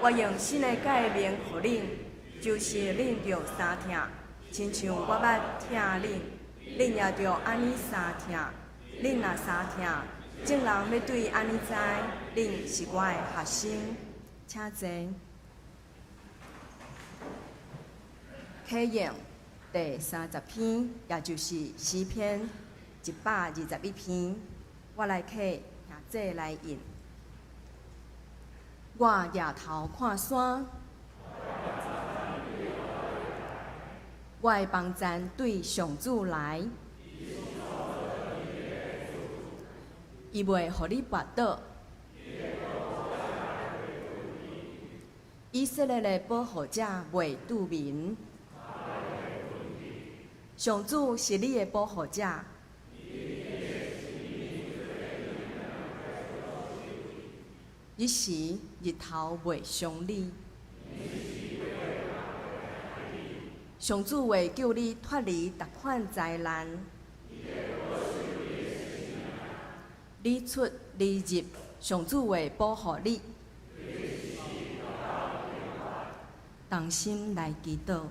我用新的誡命予恁，就是恁著相疼，親像我捌疼恁，恁也著按呢相疼。恁若相疼，眾人欲對按呢知，恁是我的學生。請坐。啟應第30篇，也就是詩篇121篇，我來替兄姐來印。我舉頭看山，我的幫贊對上主來，伊袂予你跋倒。以色列的保護者袂拄眠。上主是你的保護者。日時日頭袂傷你。上主會救你脫離逐款災難。你出你入，上主會保護你。同心來祈禱。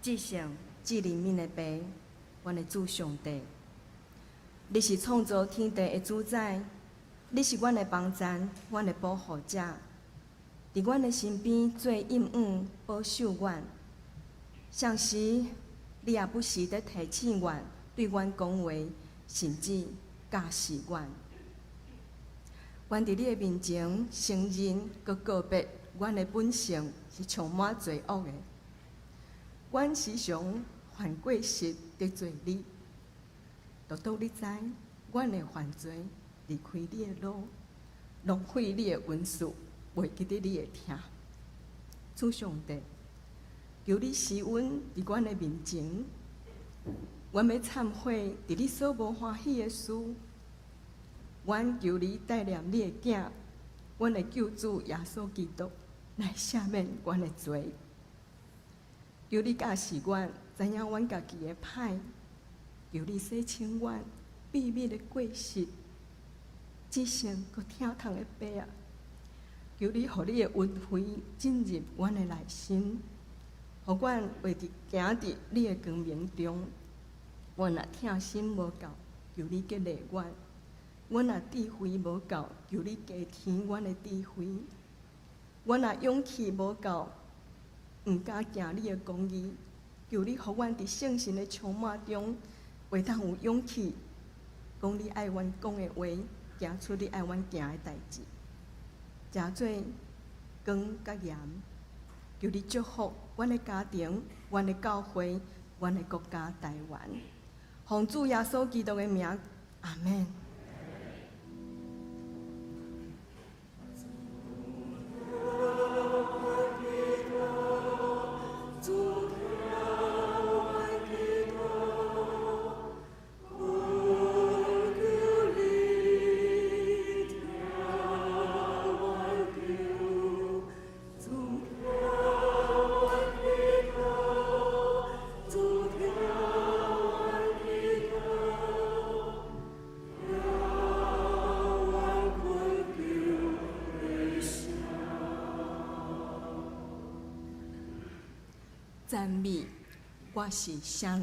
至聖至憐憫的父，阮的主上帝，你是創造天地的主宰，你是阮的幫贊，阮的保護者，佇阮的身邊做蔭影保守阮。相時你也不時佇提醒阮，對阮講話，甚至教示阮。阮佇你的面前承認，閣告白，阮的本性是充滿罪惡的。阮時常犯過失得罪你，獨獨你知，阮的犯罪離開你的路，浪費你的恩賜，袂記得你的疼。主上帝，求你施恩佇阮的面前，阮欲懺悔佇你所無歡喜的事。阮求你帶領你的囝，阮的救主耶穌基督來赦免阮的罪。求你教示阮，知影阮家己的歹。求你洗清阮秘密的過失，至聖閣疼痛的父啊！求你予你的恩惠進入阮的內心，予阮會佇行佇你的光明中。阮若疼心無夠，求你激勵阮；阮若智慧無夠，求你加添阮的智慧；阮若勇氣無夠，毋敢行你的公義，求你予阮佇聖神的充滿中，會當有勇氣講你愛阮講的話，行出你愛阮行的代誌，成做光佮鹽。求你祝福阮的家庭、阮的教會、阮的國家台灣。奉主耶穌基督的名，阿們。讚美，我是啥人？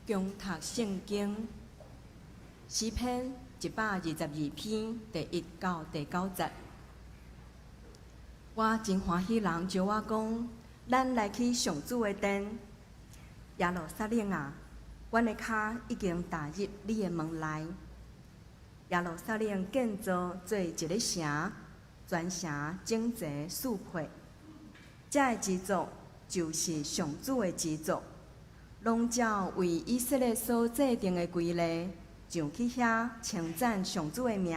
恭讀聖經詩篇122篇第1到第9節。我真歡喜人招我講，咱來去上主的殿。耶路撒冷啊，阮的跤已經踏入你的門內。耶路撒冷建造做一个城，全城整齊四配。這个之作就是上主的之作，攏照為以色列所制定的規例，上去遐稱讚上主的名。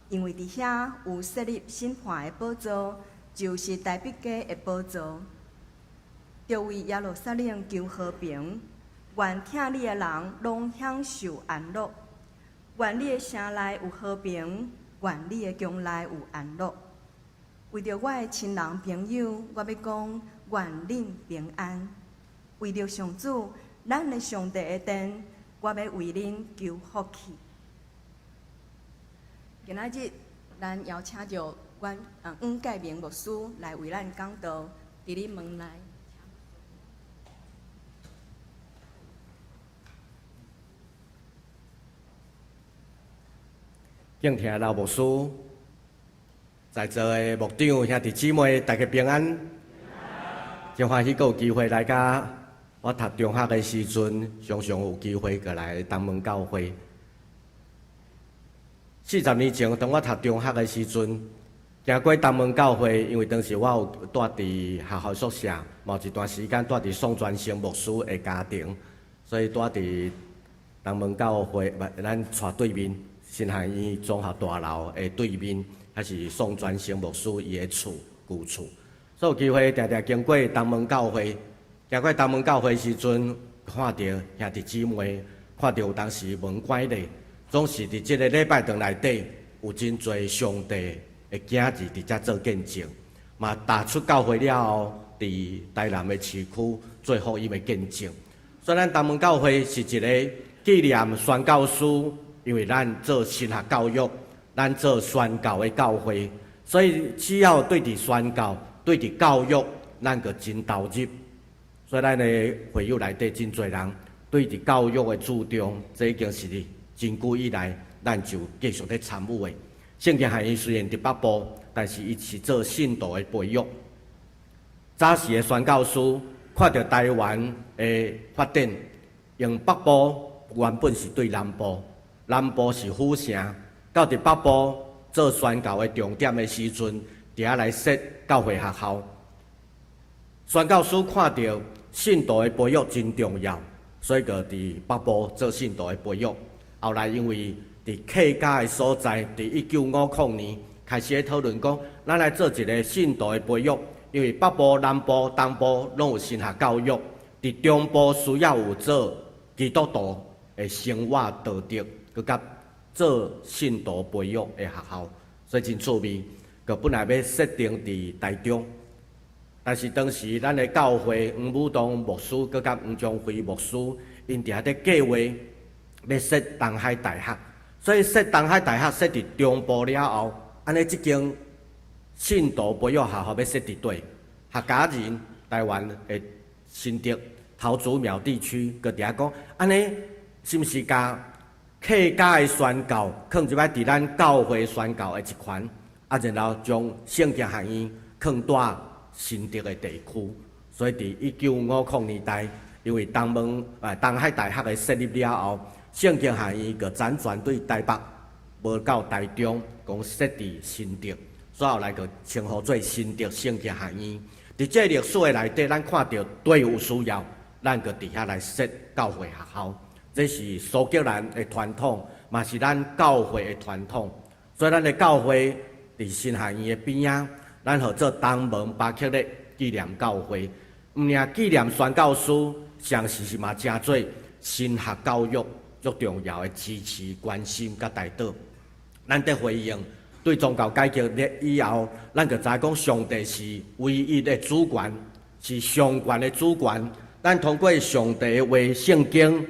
因為佇遐有設立審判的寶座，就是大衛家的寶座。著為耶路撒冷求和平，願疼你的人攏享受安樂。願你的城內有和平，願你的宮內有安樂。為著我的親人朋友，我欲講願恁平安。為著上主，咱的上帝的殿，我欲為恁求福氣。今仔日，咱邀請著阮黃介明牧師來為咱講道，佇你門內。敬聽老牧師，在座的牧長兄弟姊妹，大家平安。真歡喜閣有機會來佮我讀中學的時陣，常常有機會過來東門教會。40年前，當我讀中學的時陣，行過東門教會，因為當時我有蹛佇學校宿舍，嘛有一段時間蹛佇宋傳生牧師的家庭，所以蹛佇東門教會，毋，咱斜對面神學院綜合大樓的對面，彼是宋傳生牧師伊的厝舊厝，所以有機會定定經過東門教會，行過東門教會時陣，看著兄弟姊妹，看著有當時門關咧。總是佇這个禮拜堂內底有真濟上帝的囝兒佇遮做見證，嘛踏出教會了後，佇台南的市區做福音的見證。所以咱東門教會是一个紀念宣教師，因為咱做神學教育，咱做宣教的教會，所以只要對佇宣教、對佇教育，咱就真投入。所以咱的會友內底真濟人對佇教育的注重，這已經是真久以來，咱就繼續咧參與的。聖經學院雖然佇北部，但是伊是做信徒的培育。早時的宣教師看著台灣的發展，用北部原本是對南部，南部是府城，到佇北部做宣教的重點的時陣，佇遐來設教會學校。宣教師看著信徒的培育真重要，所以就佇北部做信徒的培育。後來因為佇客家的所在，佇1950年開始咧討論講，咱來做一个信徒的培育，因為北部、南部、東部攏有神學教育，佇中部需要有做基督徒的生活道德，閣佮做信徒培育的學校，所以真趣味。閣本來欲設定佇台中，但是當時咱的教會黃武東牧師閣佮黃章輝牧師，𪜶佇遐咧計劃。欲設東海大學，所以設東海大學設佇中部了後，按呢這間信徒培育學校欲設佇佗？客家人台灣的新竹桃竹苗地區，閣佇遐講，按呢是毋是共客家的宣教，囥入來佇咱教會宣教的一環，啊，然後將聖經學院囥佇新竹的地區，所以佇1950年代，因為東門啊東海大學的設立了後。聖經學院閣輾轉對台北，無到台中，講設佇新竹，所以後來閣稱呼做新竹聖經學院。佇這歷史的內底，咱看著對有需要，咱閣佇遐來設教會學校。這是蘇格蘭的傳統，嘛是咱教會的傳統。所以咱的教會佇神學院的邊仔，咱號做東門巴克勒紀念教會，毋爾紀念宣教師，同時是嘛誠做神學教育。足重要的支持、關心佮代禱，咱得回應對宗教改革了以後，咱就知講上帝是唯一的主權，是上懸的主權。咱通過上帝的話、聖經，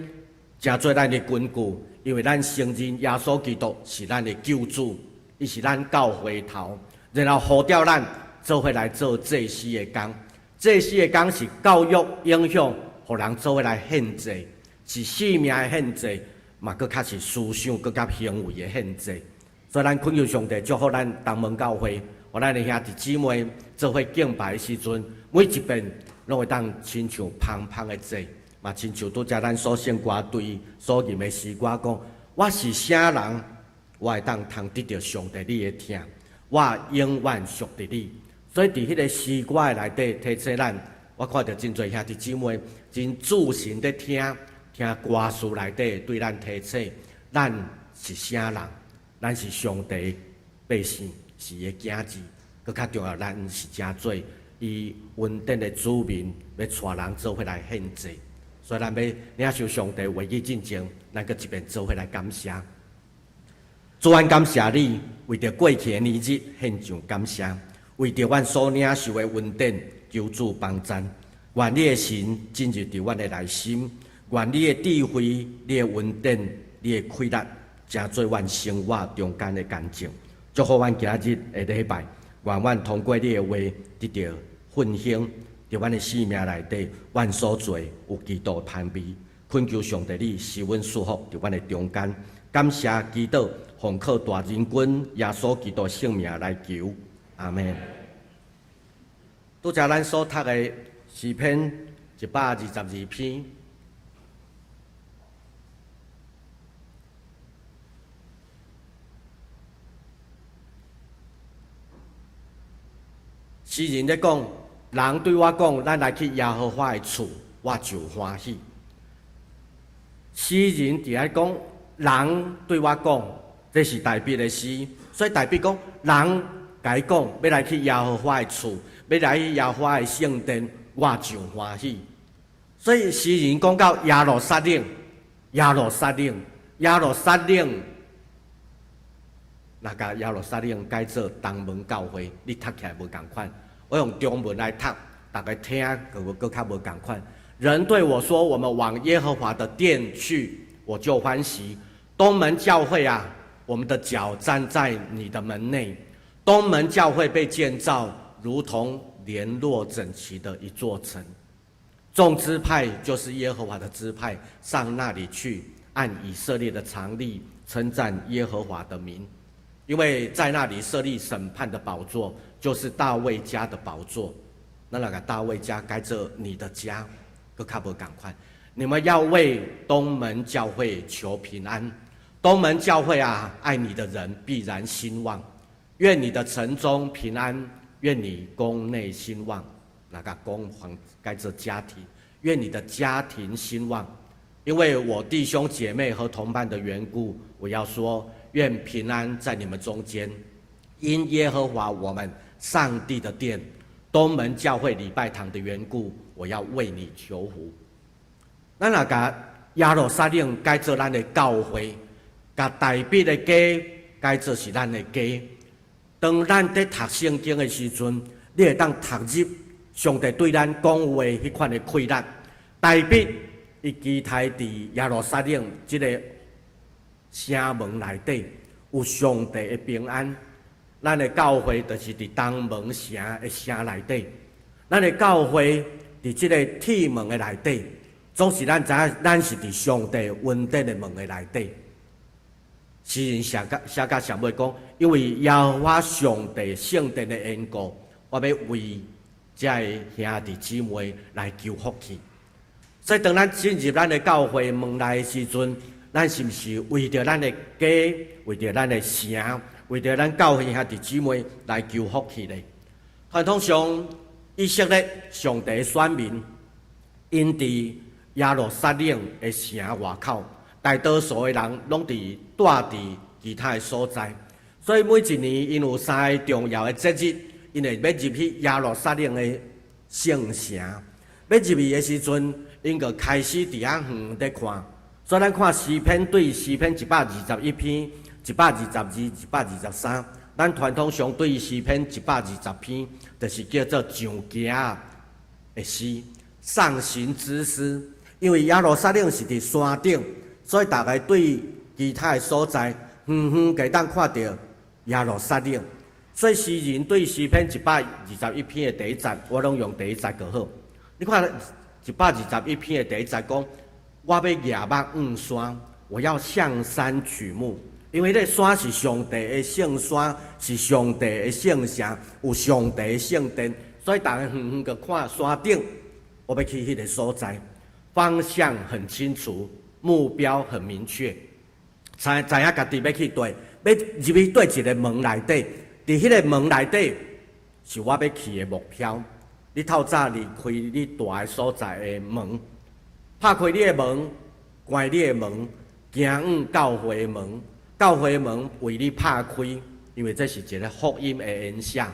成做咱的根據，因為咱承認耶穌基督是咱的救主，伊是咱教會頭，然後呼召咱做伙來做祭司的工。祭司的工是教育影響，予人做伙來獻祭。是生命的獻祭，嘛閣較是思想閣佮行為的獻祭。所以咱懇求上帝祝福咱東門教會，予咱的兄弟姊妹做伙敬拜的時陣，每一遍攏會當親像芳芳的祭，嘛親像拄才咱所聖歌隊所吟的詩歌講：我是啥人，我會當通得著上帝你的疼，我永遠屬佇你。所以佇彼個詩歌的內底提醒咱，我看著真濟兄弟姊妹真注神佇聽，聽歌詞內底對咱提醒，咱是啥人？咱是上帝百姓，是伊的囝兒。閣較重要，咱是成做伊恩典的子民，欲帶人做伙來獻祭。所以咱欲領受上帝話語進前，咱閣一遍做伙來感謝。主，阮感謝你，為著過去的年日獻上感謝，為著阮所領受的恩典，求主幫贊。願你的神進入佇阮的內心，願你的智慧、你的恩典、你的氣力，成做阮生活中間的見證。祝福阮今日的禮拜，願阮通過你的話得著奮興，佇阮的生命內底，阮所做有基督的芳味。懇求上帝你賜阮祝福佇阮的中間，感謝基督，奉靠大仁君耶穌基督聖名來求，阿們。拄才咱所讀的詩篇122篇。詩人咧講，人對我講，咱來去耶和華的厝，我就歡喜。詩人佇遐講，人對我講，這是大衛的詩，所以大衛講，人共伊講，欲來去耶和華的厝，欲來去耶和華的聖殿，我就歡喜。所以詩人講到耶路撒冷，耶路撒冷，耶路撒冷，若共耶路撒冷改做東門教會，你讀起來無仝款。我用中文來讀，逐家聽閣閣較無仝款。人對我說：“我們往耶和華的殿去，我就歡喜。”東門教會啊，我們的腳站在你的門內。東門教會被建造，如同聯絡整齊的一座城。眾支派就是耶和華的支派，上那裡去，按以色列的常例稱讚耶和華的名，因為在那裡設立審判的寶座，就是大衛家的寶座。那那個大衛家改做你的家，閣較無仝款。你們要為東門教會求平安。東門教會啊，愛你的人必然興旺。願你的城中平安，願你宮內興旺。那個宮房改做家庭，願你的家庭興旺。因為我弟兄姐妹和同伴的緣故，我要說，願平安在你們中間。因耶和華我們上帝的殿，東門教會禮拜堂的緣故，我要為你求福。咱若共耶路撒冷改做咱的教會，共大衛的家改做是咱的家。當咱佇讀聖經的時陣，你會當讀入上帝對咱講話彼款的氣力。大衛伊期待佇耶路撒冷這个城門內底有上帝的平安。咱的教會就是佇東門城的城內底，咱的教會佇這个鐵門的內底，總是咱知影咱是佇上帝恩典的門的內底。詩人寫甲寫甲上尾講，因為耶和華上帝聖殿的緣故，我欲為遮个兄弟姊妹來求福氣。所以當咱進入咱的教會門內的時陣，咱是毋是為著咱的家、為著咱的城、為著咱教會兄弟姊妹來求福氣呢？傳統上，以色列上帝選民，𪜶佇耶路撒冷的城外口，大多數的人攏佇住佇其他的所在，所以每一年𪜶有三个重要的節日，𪜶會欲入去耶路撒冷的聖城。欲入去的時陣，𪜶就開始佇遐遠佇看。所以咱看詩篇對詩篇121篇、122、123，咱傳統上對詩篇120篇，就是叫做上行的詩、上行之詩。因為耶路撒冷是佇山頂，所以逐家對其他的所在，遠遠會當看著耶路撒冷。所以詩人對詩篇121篇的第一節，我攏用第一節就好。你看121篇的第一節講，我欲舉目向山，我要向山舉目，因為彼个山是上帝的聖山，是上帝的聖城，有上帝的聖殿，所以逐家遠遠就看山頂，我欲去彼个所在，方向很清楚，目標很明確，知影家己欲去佗，欲入去佗一个門內底，佇彼个門內底是我欲去的目標。你透早離開你蹛的所在的門，拍開你的門，關你的門，行往教會的門，教會的門為你拍開，因為這是一个福音的延寫，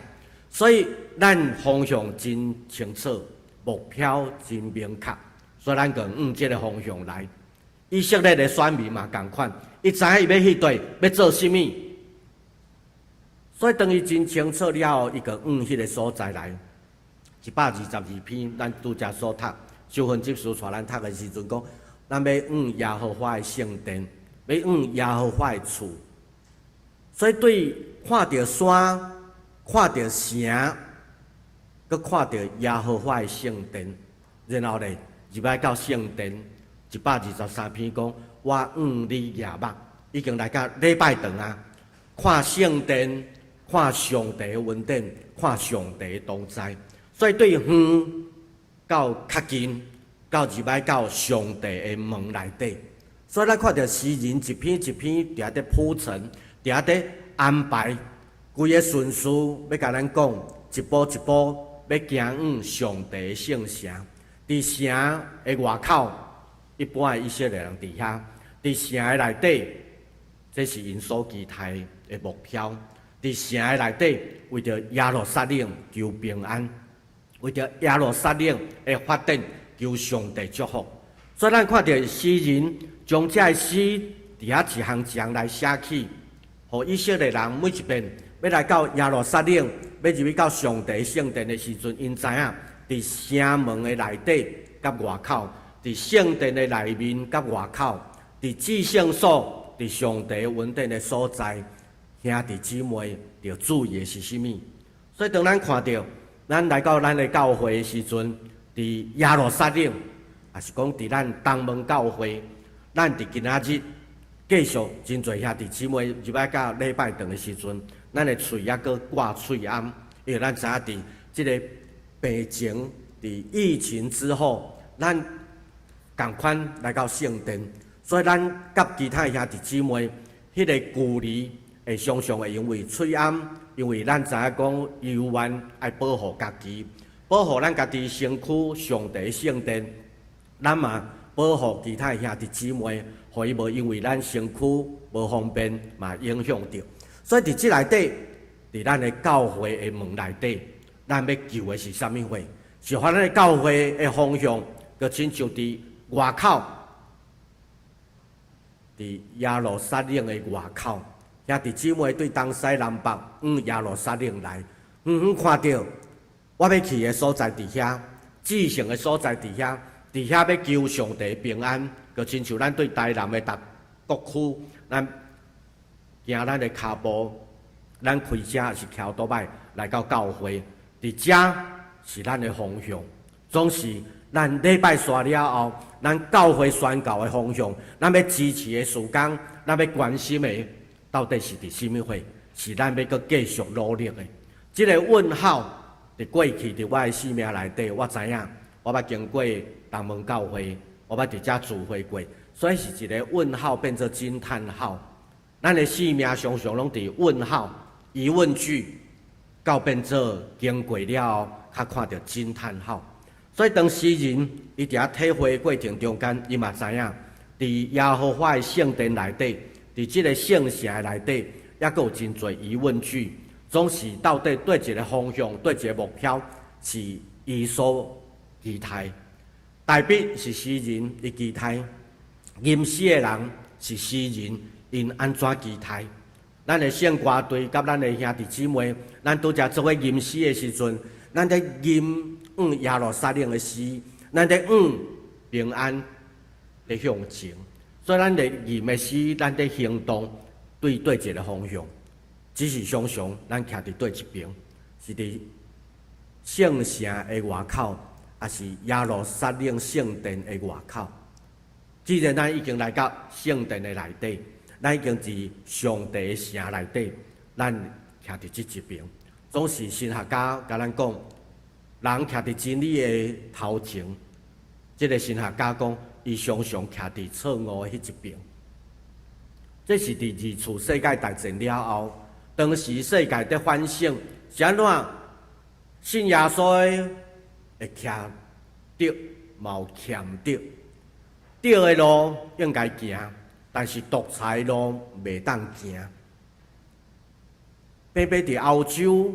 所以咱方向真清楚，目標真明確，所以咱就往這个方向來。以色列的選民嘛仝款，伊知影伊欲去佗，欲做啥物，所以當伊真清楚了後，伊就往彼个所在來。122篇，咱拄才所讀，秀芬執事帶咱讀的時陣講，咱欲往耶和華的聖殿，欲往耶和華的厝。所以對看著山，看著城，閣看著耶和華的聖殿，然後咧入來到聖殿，123篇講，我向你舉目，已經來到禮拜堂啊，看聖殿，看上帝的恩典，看上帝的同在。所以對遠到較近，到入來到上帝的門內底，所以咱看著詩人一篇一篇佇遐佇鋪陳，佇遐佇安排規个順序，欲共咱講一步一步欲行往上帝的聖城。佇城的外口，一般的以色列人佇遐；佇城的內底，這是𪜶所期待的目標。佇城的內底，為著耶路撒冷求平安。為著耶路撒冷的發展，求上帝祝福。所以咱看著詩人將這个詩佇遐一項一項來寫起，予以色列人每一遍欲來到耶路撒冷，欲入去到上帝聖殿的時陣，𪜶知影佇城門的內底佮外口，佇聖殿的內面佮外口，佇至聖所，佇上帝恩典的所在，兄弟姊妹著注意的是啥物？所以當咱看著咱來到咱的教會的時陣，佇耶路撒冷，抑是講佇咱東門教會，咱佇今仔日繼續真濟兄弟姊妹入來到禮拜堂的時陣，咱的喙猶閣掛喙罨，因為咱知影佇這个病情佇疫情之後，咱仝款來到聖殿，所以咱佮其他兄弟姊妹，彼个距離會常常會因為喙罨，因為咱知影講猶原愛保護家己，保護咱家己身軀上帝聖殿，咱嘛保護其他兄弟姊妹，予伊無因為咱身軀無方便嘛影響著。所以佇這內底，佇咱的教會的門內底，咱欲求的是啥物貨？是予咱的教會的方向，就親像佇外口，佇耶路撒冷的外口。兄弟姊妹對東西南北往耶路撒冷來，遠遠看著我欲去的所在佇遐，至聖的所在佇遐，佇遐欲求上帝平安，就親像咱對台南的逐各區，咱行咱的跤步，咱開車抑是騎歐多擺來到教會，佇遮是咱的方向，總是咱禮拜煞了後，咱教會宣教的方向，咱欲支持的事工，咱欲關心的，到底是佇啥物貨？是咱欲閣繼續努力的。這个問號佇過去佇我的生命內底，我知影，我捌經過東門教會，我捌佇遮聚會過，所以是一个問號變做驚嘆號。咱的生命常常攏佇問號、疑問句，到變做經過了後，較看著驚嘆號。所以當詩人伊佇遐體會過程中間，伊嘛知影，佇耶和華的聖殿內底，佇這个聖城內底，猶閣有真濟疑問句，總是到底對一个方向、對一个目標，是伊所期待。大筆是詩人伊期待，吟詩的人是詩人，𪜶按怎期待？咱的聖歌隊佮咱的兄弟姊妹，咱拄才做伙吟詩的時陣，咱咧吟往耶路撒冷的詩，咱咧往平安的向前。所以咱咧吟的詩，咱咧行動對一个方向，只是常常咱徛佇佗一爿，是佇聖城的外口，抑是耶路撒冷聖殿的外口。這既然咱已經來到聖殿的內底，咱已經佇上帝的城內底，咱徛佇這一爿，總是神學家共咱講，人徛佇真理的頭前，這个神學家講，伊常常徛佇錯誤的彼一爿。這是佇二次世界大戰了後，當時世界佇反省，是按怎信耶穌的會徛對，嘛有徛毋對。對的路應該行，但是獨裁路袂當行。平平佇歐洲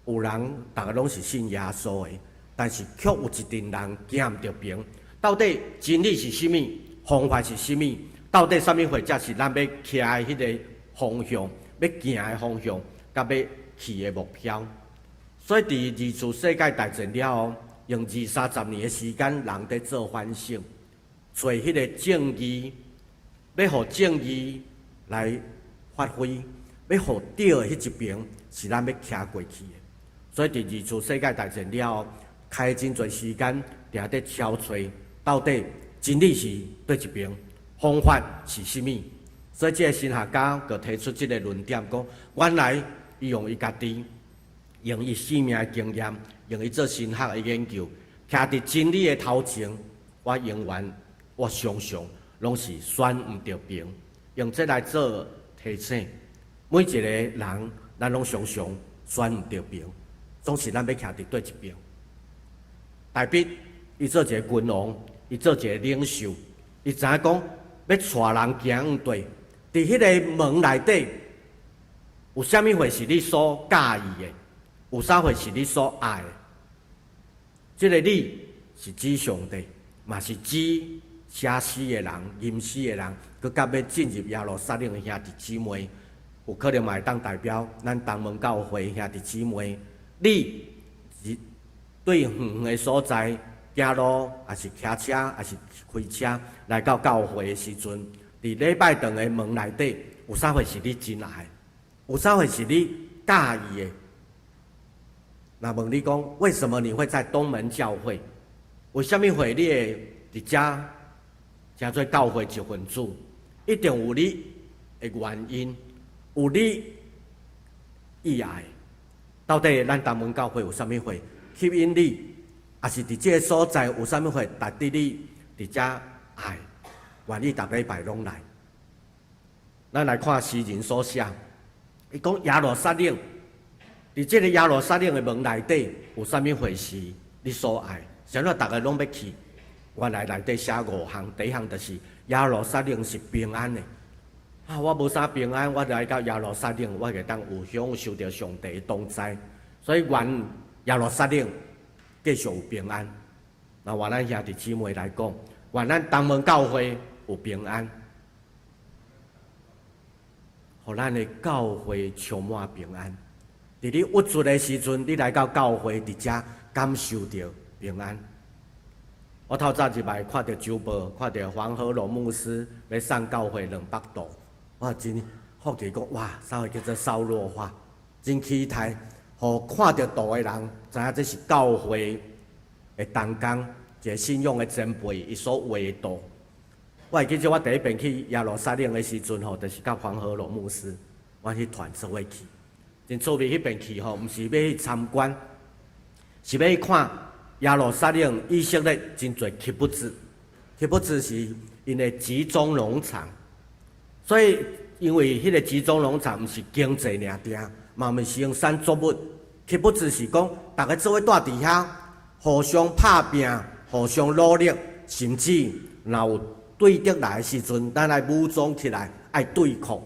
有人，逐个攏是信耶穌的，但是卻有一陣人行毋著平。到底真理是啥物？方法是啥物？到底啥物貨才是咱欲徛的彼个方向，欲行的方向，佮欲去的目標？所以佇二次世界大戰了後，用二三十年的時間，人佇做反省，揣彼个正義，欲予正義來發揮，欲予對的彼一爿是咱欲徛過去的。所以佇二次世界大戰了後，開真濟時間，定佇敲揣，到底真理是佗一爿，方法是啥物？所以這个神學家就提出這个論點，講原來伊用伊家己，用伊生命的經驗，用伊做神學的研究，徛佇真理的頭前，我永遠，我常常攏是選毋著爿，用這來做提醒。每一个人，咱攏常常選毋著爿，總是咱欲徛佇佗一爿。大衛伊做一个君王，伊做一个領袖，伊知影講欲帶人行向對，佇彼个門內底有啥物貨是你所佮意的，有啥貨是你所愛的？這个你是指上帝，嘛是指寫詩的人、吟詩的人，閣佮欲進入耶路撒冷的兄弟姊妹，有可能嘛會當代表咱東門教會兄弟姊妹。你是對遠遠的所在行路，抑是騎車，抑是開車來到教會的時陣，佇禮拜堂的門內底，有啥貨是你真愛？有啥貨是你佮意的？若問你講，為什麼你會在東門教會？為啥物會你會佇遮成做教會一份子？一定有你的原因，有你意愛。到底咱東門教會有啥物貨吸引你？抑是佇這个所在有啥物貨值得你佇遮愛，願意逐禮拜攏來？咱來看詩人所寫，伊講耶路撒冷，佇這个耶路撒冷的門內底有啥物貨是你所愛？啥物逐个攏欲去？原來內底寫五項，第一項就是耶路撒冷是平安的。啊，我無啥平安，我來到耶路撒冷，我會當有享受著上帝的同在，所以願耶路撒冷繼續有平安。那願咱兄弟姊妹來講，願咱東門教會有平安，予咱的教會充滿平安。佇你鬱卒的時陣，你來到教會，佇遮感受著平安。我透早入來看著周報，看著黃和龍牧師欲送教會200道，我真好奇講，哇，啥貨叫做掃落花？真期待，予看著圖的人知影這是教會的同工，一个信仰的前輩，伊所畫的圖。我會記得我第一遍去耶路撒冷的時陣吼，就是佮黃和龍牧師，阮彼團做伙去。真趣味，彼遍去吼，毋是欲去參觀，是欲去看耶路撒冷以色列真濟 kibbutz，kibbutz 是𪜶的集中農場，所以因為彼个集中農場毋是經濟爾定，嘛毋是用產作物，kibbutz 是講逐个做伙蹛佇遐，互相拍拚，互相努力，甚至若有對敵來的時陣，咱愛武裝起來，愛對抗。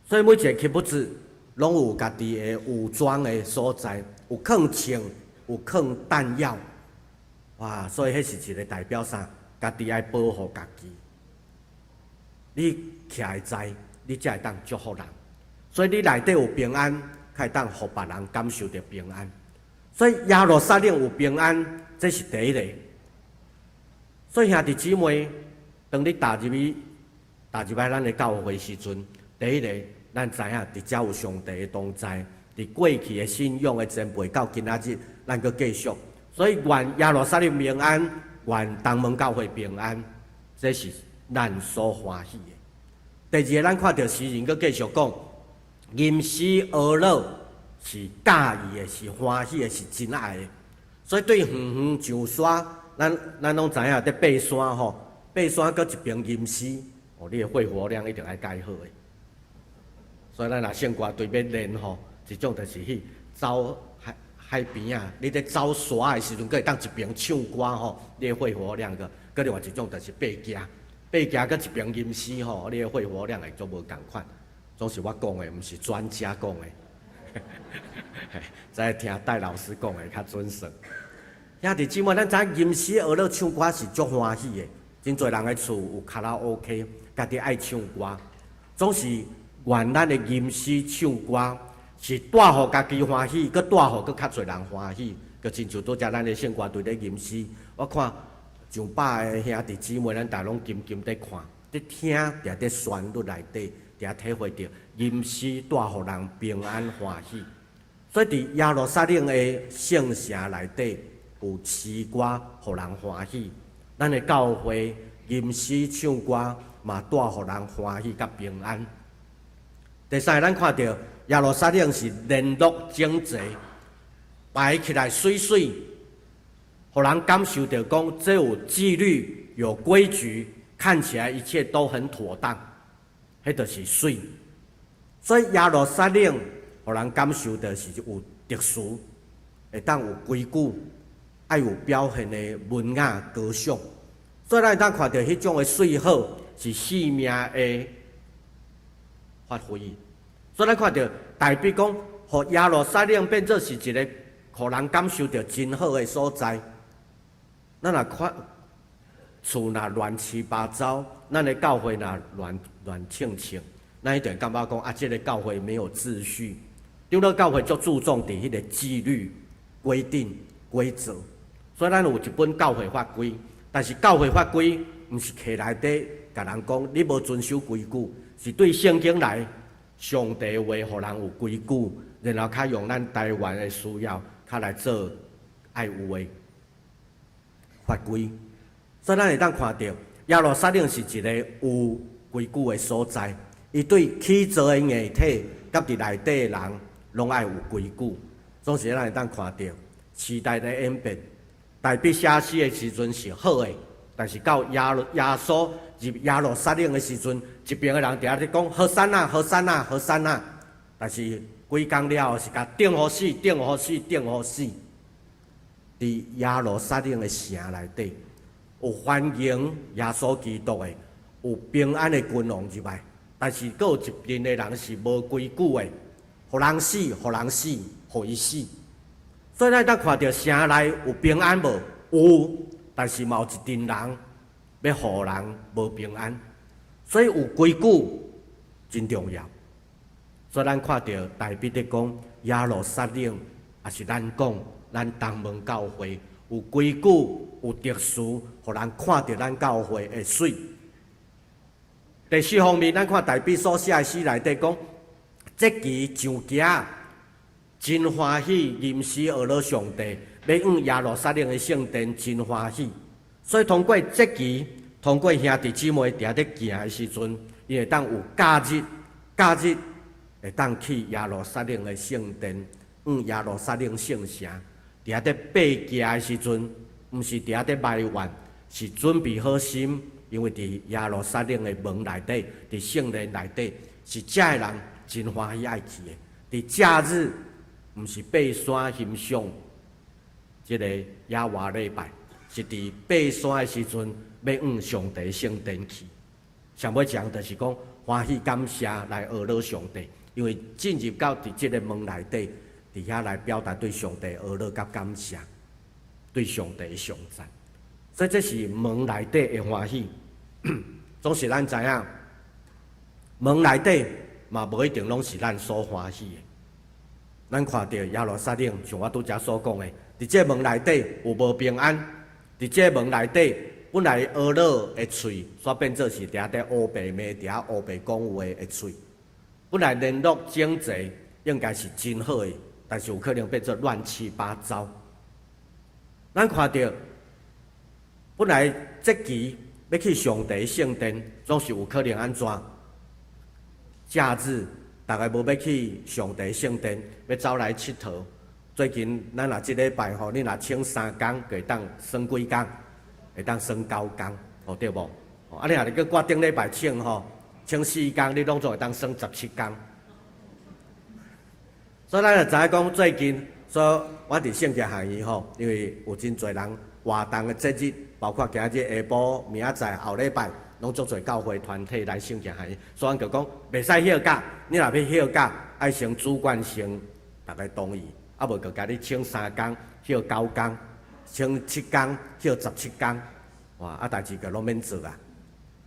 所以每一个 kibbutz 攏有家己的武裝的所在，有囥槍，有囥彈藥，哇！所以彼是一个代表啥？家己愛保護家己。你徛會知，你才會當祝福人。所以你內底有平安，才會當予別人感受著平安。所以耶路撒冷有平安，這是第一个。所以兄弟姊妹，當你踏入去、踏入來咱的教會時陣，第一个，咱知影佇遮有上帝的同在，佇過去的信仰的前輩到今仔日，咱閣繼續。所以願耶路撒冷平安，願東門教會平安。這是咱所歡喜的。第二个，咱看著詩人閣繼續講，吟詩歌樂是喜意的，是歡喜的，是真愛的。所以對遠遠上山，咱攏知影佇爬山吼，爬山閣一邊吟詩，哦，你的肺活量一定愛改好的。所以咱若聖歌隊欲練吼，一種就是去走海邊仔，你佇走沙的時陣，閣會當一邊唱歌吼，你的肺活量閣，閣另外一種就是爬行，爬行閣一邊吟詩吼，你的肺活量會足無仝款。總是我講的，毋是專家講的。再聽戴老師講的較準算。兄弟姊妹，咱知影吟詩歌樂唱歌是足歡喜的，真濟人的厝有卡拉 OK，家己愛唱歌，總是願咱的吟詩唱歌是帶予家己歡喜，閣帶予閣較濟人歡喜。閣親像拄才咱的聖歌隊咧吟詩，我看上百个兄弟姊妹，咱逐攏緊緊佇看、佇聽，佇佇旋律內底，佇體會著吟詩帶予人平安歡喜。所以佇耶路撒冷的聖城內底有詩歌，予人歡喜。咱的教會吟詩唱歌嘛，帶予人歡喜佮平安。第三个，咱看著耶路撒冷是聯絡整齊，排起來媠媠，予人感受著講這有紀律、有規矩，看起來一切都很妥當，彼就是媠。所以耶路撒冷予人感受著是有秩序，會當有規矩，愛有表現的文雅高尚。所以咱會當看著彼種的媠好是生命的發揮。所以咱看著大衛講，予耶路撒冷變做是一个予人感受著真好的所在。咱若看厝若亂七八糟，咱的教會若亂亂清清，咱一定感覺講啊，這个教會沒有秩序。長老教會足注重佇彼个紀律、規定、規則，所以咱有一本教會法規。但是教會法規毋是揢內底共人講你無遵守規矩，是對聖經來上帝話，予人有規矩，然後較用咱台灣的需要，較來做愛有的法規。所以咱會當看著耶路撒冷是一个有規矩的所在，伊對起造的硬體，佮佇內底的人，攏愛有規矩。總是咱會當看著時代的演變，大衛寫詩的時陣是好的，但是到耶穌入耶路撒冷的時陣，一邊的人佇遐咧講和散那，和散那，和散那，但是幾工了後是共釘予死，釘予死，釘予死。佇耶路撒冷的城內底，有歡迎耶穌基督的，有平安的君王入來，但是閣有一陣的人是無規矩的，予人死，予人死，予伊死。所以咱當看著城內有平安無？有，但是嘛有一陣人欲予人無平安。所以有規矩真重要。所以咱看著大衛佇講耶路撒冷，也是咱講咱東門教會有規矩、有秩序，予人看著咱教會會媠。第四方面，咱看大衛所寫的詩內底講，節期上行，真歡喜，吟詩歌樂上帝，欲往耶路撒冷的聖殿，真歡喜。所以通過節期，通過兄弟姊妹佇遐咧行的時陣，伊會當有假日，假日會當去耶路撒冷的聖殿，往耶路撒冷聖城，佇遐咧爬行的時陣，毋是佇遐咧埋怨，是準備好心，因為佇耶路撒冷的門內底，佇聖殿內底，是遮的人真歡喜愛去的。佇假日，毋是爬山欣賞這个耶和華禮拜，是佇爬山的時陣，欲往上帝聖殿去。上尾講就是講歡喜感謝來呵咾上帝，因為進入到佇這个門內底，佇遐來表達對上帝呵咾佮感謝，對上帝的頌讚。所以這是門內底的歡喜。總是咱知影，門內底嘛無一定攏是咱所歡喜的。咱看著耶路撒冷，像我拄才所講的，佇這門內底有無平安？佇這門內底，本來呵咾的喙，煞變做是佇遐佇烏白罵，佇遐烏白講話的喙。本來聯絡整齊，應該是真好的，但是有可能變做亂七八糟。咱看著本來節期欲去上帝聖殿，總是有可能按怎？假日，逐个無欲去上帝聖殿，欲走來𨑨迌。最近咱若這禮拜吼，你若請三工，就會當耍幾工？會當耍九工，吼對無？啊，你若閣掛頂禮拜請吼，請四工，你攏總會當耍17工。所以咱就知影講最近，所以我佇聖潔學院吼，因為有真濟人活動的節日，包括今仔日下晡、明仔載、後禮拜，攏足濟教會團體來聖潔學院，所以阮就講袂使歇假，你若欲歇假，愛先主管先逐个同意，啊無就共你請三工，歇九工，請七工，歇17工，哇！啊代誌就攏免做啊。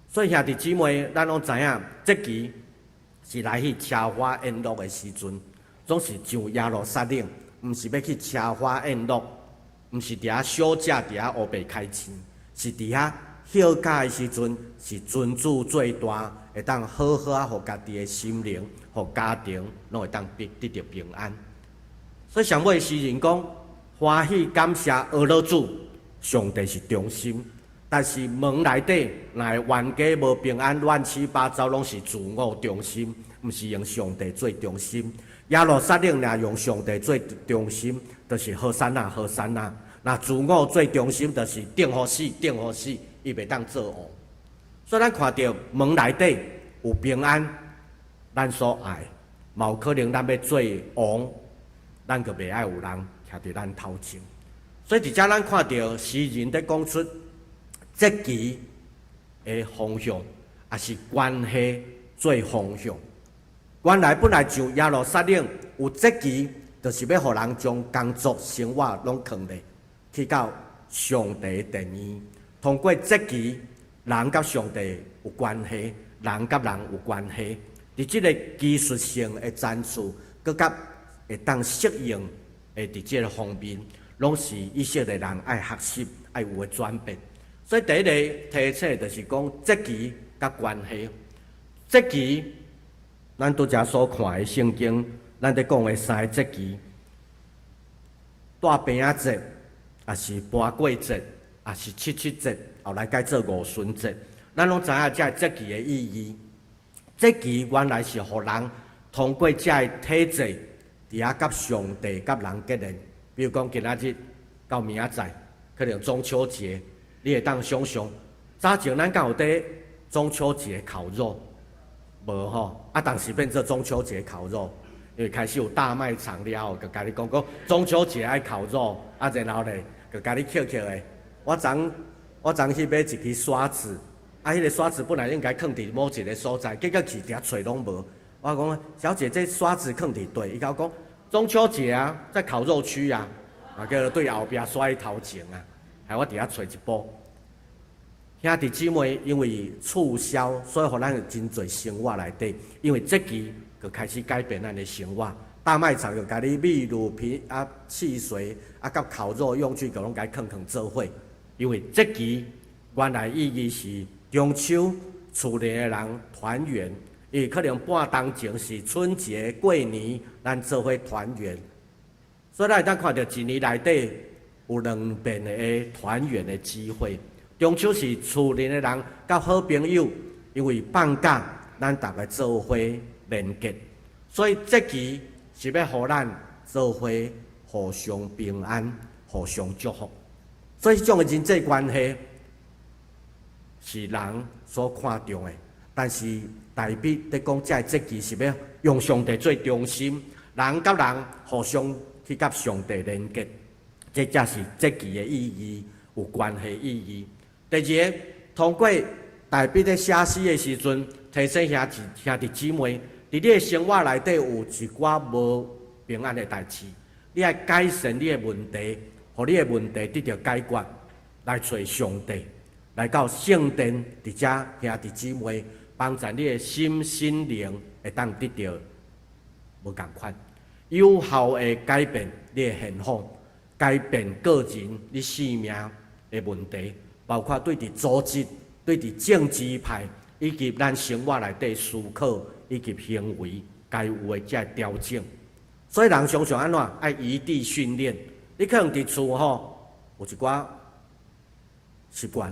所以兄弟姊妹，咱攏知影，節期是來去奢華宴樂的時陣，總是上耶路撒冷，毋是欲去奢華宴樂，毋是佇遐小食，佇遐烏白開錢，是佇遐歇假的時陣，是尊主最大，會當好好仔，予家己的心靈，予家庭，攏會當得得著平安。所以上尾詩人講，歡喜感謝阿樂主，上帝是中心。但是門內底若會冤家無平安，亂七八糟，攏是自我中心，毋是用上帝做中心。耶路撒冷若用上帝做中心，就是和散那和散那；若自我做中心，就是定予死，定予死，伊袂當做王。所以咱看著門內底有平安，咱所愛，嘛有可能咱欲做王，咱就袂愛有人徛佇咱頭前。所以佇遮咱看著詩人佇講出節期的方向，抑是關係做方向。原來本來上耶路撒冷有節期，就是欲予人將工作生活攏囥咧，去到上帝殿院。通過節期，人佮上帝有關係，人佮人有關係。佇這个技術性的層次，閣佮會當適應的佇這个方面，攏是以色列人愛學習、愛有的轉變。所以第一个提醒就是講節期佮關係。節期，咱拄才所看的聖經，咱佇講的三个節期，大餅仔節，抑是盤粿節，抑是七七節，後來改做五旬節。咱攏知影這个節期的意義。節期原來是予人通過這个體制，佇遐佮上帝、佮人結連。比如講今仔日到明仔載，可能中秋節，你會當想像，早前咱敢有佇中秋節烤肉？無吼，啊，當時變做中秋節烤肉，因為開始有大賣場了後，就共你講講中秋節愛烤肉，啊，然後咧就共你抾抾的。我昨我昨去買一支刷子，啊，彼个刷子本來應該囥佇某一个所在，結果去佇遐揣攏無。我講小姐，這刷子囥佇佗？伊共我講中秋節啊，在烤肉區啊，啊，叫做對後壁刷頭前啊，害我佇遐揣一埔。兄弟姊妹，因為促銷，所以予咱有真濟生活內底，因為節期就開始改變咱的生活。大賣場就共你秘魯啤啊、汽水啊，佮烤肉用具，就攏共囥囥做伙。因為節期原來意義是中秋，厝內的人團圓，伊可能半冬前是春節過年，咱做伙團圓。所以咱會當看著一年內底有兩遍的團圓的機會。中秋是厝內的人佮好朋友，因為放假，咱逐个做伙連結，所以節期是欲予咱做伙互相平安、互相祝福。所以這種的人際關係是人所看重的，但是大衛佇講這个節期是欲用上帝做中心，人佮人互相去佮上帝連結，這才是節期的意義，有關係意義。第二个，通過大衛佇寫詩的時陣，提醒兄弟姊妹，佇你的生活內底有一寡無平安的代誌，你愛改善你的問題，予你的問題得著解決，來揣上帝，來到聖殿，佇遮兄弟姊妹幫助你的心身靈會當得著無仝款，有效的改變你的現況，改變個人你性命的問題。包括對佇組織、對佇政治派以及咱生活內底思考以及行為該有的這個調整。所以人常常按怎愛異地訓練？你可能佇厝吼有一寡習慣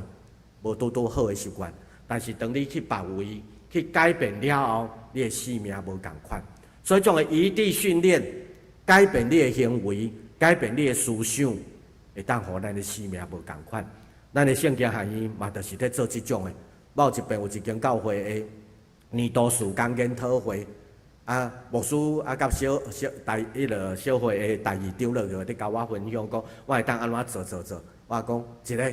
無無拄拄好的習慣。但是當你去別位去改變了後，你的生命無仝款。所以這種的異地訓練，改變你的行為，改變你的思想，會當予咱的生命無仝款。咱的聖經學院嘛，就是咧做這種的。我有一遍有一間教會的年度事工研討會，啊，牧師啊，佮小小大彼个小會的第二長老就咧共我分享講，我會當按怎做做做。我講一个，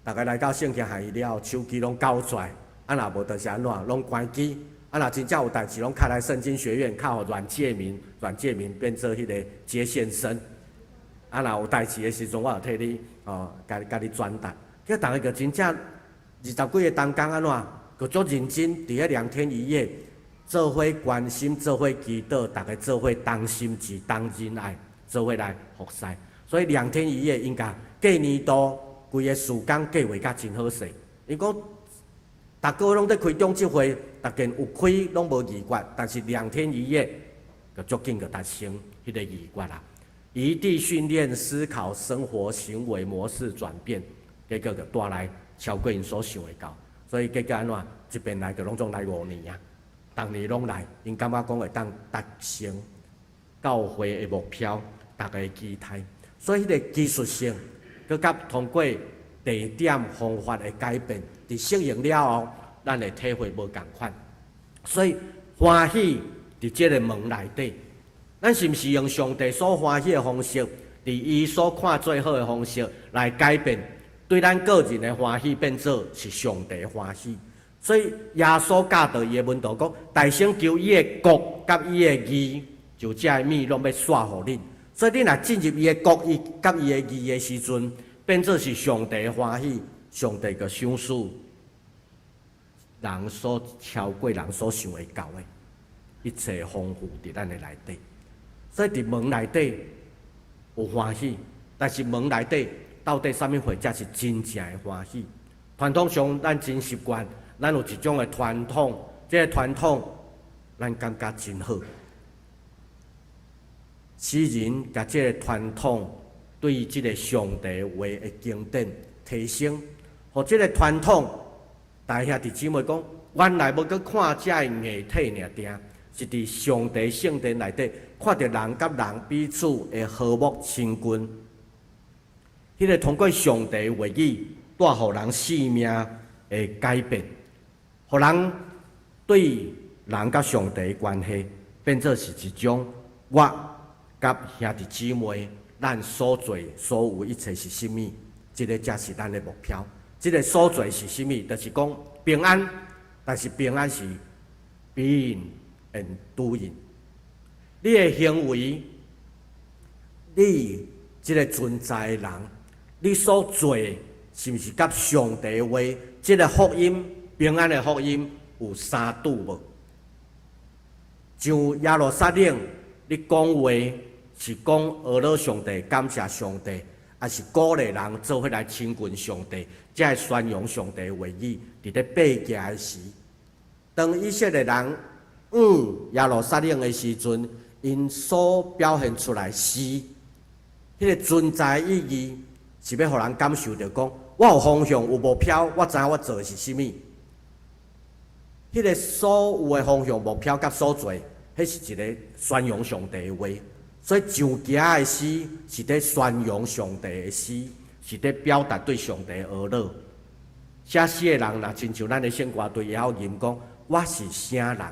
逐家來到聖經學院了後，手機攏交出來，啊若無就是按怎，攏關機。啊若真正有代誌，攏敲來聖經學院，敲予阮介民，阮介民變做彼个接線生。啊若有代誌的時陣，我就替你哦，共你轉達。叫逐家就真正20幾个同工按怎，閣足認真，佇彼2天1夜，做伙關心，做伙祈禱，逐家做伙同心志、同仁愛，做伙來服侍。所以兩天一夜，𪜶共過年度規个事工計劃甲真好勢。𪜶講，逐個月攏佇開長執會，逐件有開攏無議決，但是兩天一夜，就足緊就達成彼个議決啦。異地訓練、思考、生活行為模式轉變，結果就帶來超過𪜶所想會到。所以結果按怎？這邊來就攏總來5年啊，逐年攏來，𪜶感覺講會當達成教會的目標，逐家的期待。所以彼个技術性，閣佮通過地點方法的改變，佇適應了後，咱會體會無仝款。所以歡喜佇這个門內底，咱是毋是用上帝所歡喜的方式，佇伊所看做好的方式來改變，對咱個人的歡喜變做是上帝歡喜。所以耶穌教導伊的門徒講：大先求伊的國佮伊的義，就這个物攏欲煞予恁。所以你若進入伊的國，伊佮伊的義的時陣，變做是上帝的歡喜，上帝就賞賜人所超過人所想會到的一切豐富佇咱的內底。所以佇門內底有歡喜，但是門內底到底啥物貨才是真正的歡喜？傳統上咱真習慣，咱有一種的傳統，這个傳統咱感覺真好。詩人共這个傳統對這个上帝話的經典提升，予這个傳統，大兄弟姊妹講，原來無閣看這个硬體爾定，是佇上帝聖殿內底看著人佮人彼此的和睦親近，彼个通過上帝話語帶予人生命的改變，予人對人佮上帝的關係變做是一種我佮兄弟姊妹，咱所做所有一切是啥物？這个才是咱的目標。這个所做是啥物？就是講平安，但是平安是 being and doing。你的行為，你這个存在的人，你所做的是毋是佮上帝話？這个福音平安的福音有相拄無？像耶路撒冷，你講話是講阿羅上帝，感謝上帝，抑是鼓勵人做伙來親近上帝，才會宣揚上帝話語。佇咧爬行的時，當以色列人往耶路撒冷的時陣，𪜶所表現出來是彼个存在意義，是欲予人感受著講，我有方向，有目標，我知影我做的是啥物。彼个所有的方向、目標佮所做，彼是一个宣揚上帝的話。所以上行的詩是佇宣揚上帝的詩，是佇表達對上帝的阿樂。寫詩的人若親像咱的聖歌隊會曉吟講，我是啥人？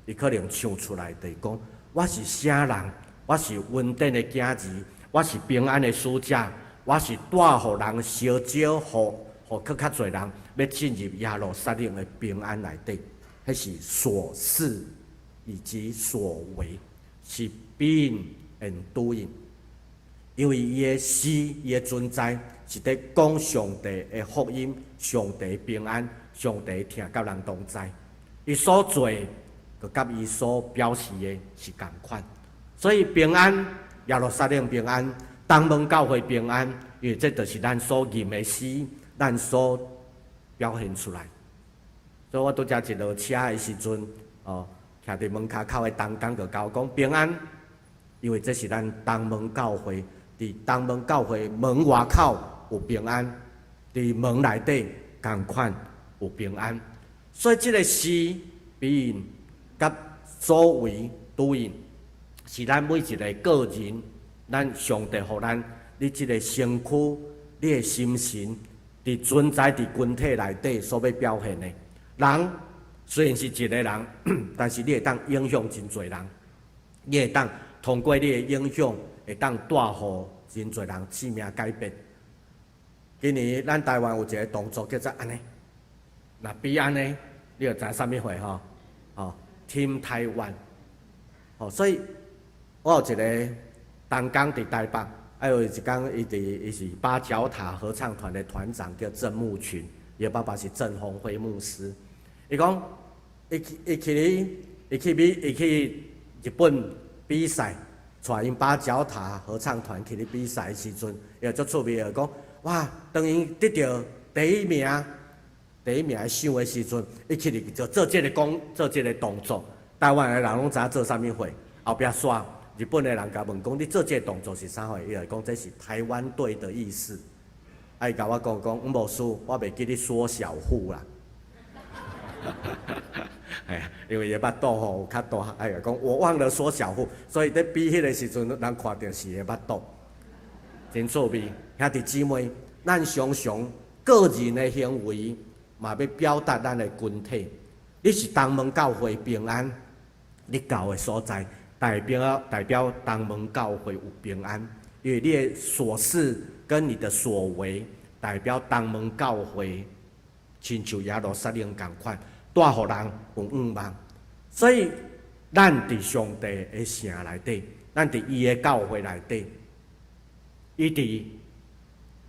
伊可能唱出來就是講，我是啥人？我是恩典的囝兒，我是平安的使者，我是帶予人相招，予閣較濟人欲進入耶路撒冷的平安內底。彼是所是以及所為，是 being and doing。因為伊的詩，伊的存在是佇講上帝的福音，上帝平安，上帝疼佮人同在。伊所做，閣佮伊所表示的是仝款。所以平安，耶路撒冷平安，東門教會平安，因為這就是咱所吟的詩，咱所表現出來。所以我拄才一落車的時陣，哦，徛佇門跤口的同工就共我講平安，因為這是咱東門教會，佇東門教會門外口有平安。佇門內底仝款有平安。所以這个是 being 佮所為 doing，是咱每一个个人，咱上帝予咱，你這个身軀，你的心神，佇存在佇群體內底所欲表現的。人雖然是一个人，但是你會當影響真濟人，你會當通過你的影響，會當帶予真濟人生命改變。今年咱台灣有一个動作叫做按呢，若比按呢，你就知啥物貨吼？吼，Team 台灣，吼，所以我有一个同工佇台北，啊有一工伊佇伊是八角塔合唱團的團長，叫鄭牧群，伊的爸爸是鄭鴻輝牧師。伊講，伊去伊去咧，伊去比伊去日本比賽，帶𪜶八角塔合唱團去咧比賽的時陣，伊就足趣味的講，哇，當𪜶得著第一名，第一名的賞的時陣，伊去咧就做這个講做這个動作，台灣的人攏知影做啥物貨，後壁煞日本的人共問講，你做這个動作是啥貨？伊就講這是台灣隊的意思。啊，伊共我講講，吳牧師，我袂記得縮小腹啦。哎呀，因為伊的腹肚吼有較大，哎呀，講我忘了縮小腹，所以佇比彼个時陣，人看著是伊的腹肚，真趣味。兄弟姊妹，咱常常個人的行為嘛，欲表達咱的群體。你是東門教會平安，你到的所在，代表東門教會有平安，因為你的所事跟你的所為，代表東門教會，親像耶路撒冷仝款，帶予人有向望。所以，咱佇上帝的城內底，咱佇伊的教會內底，伊佇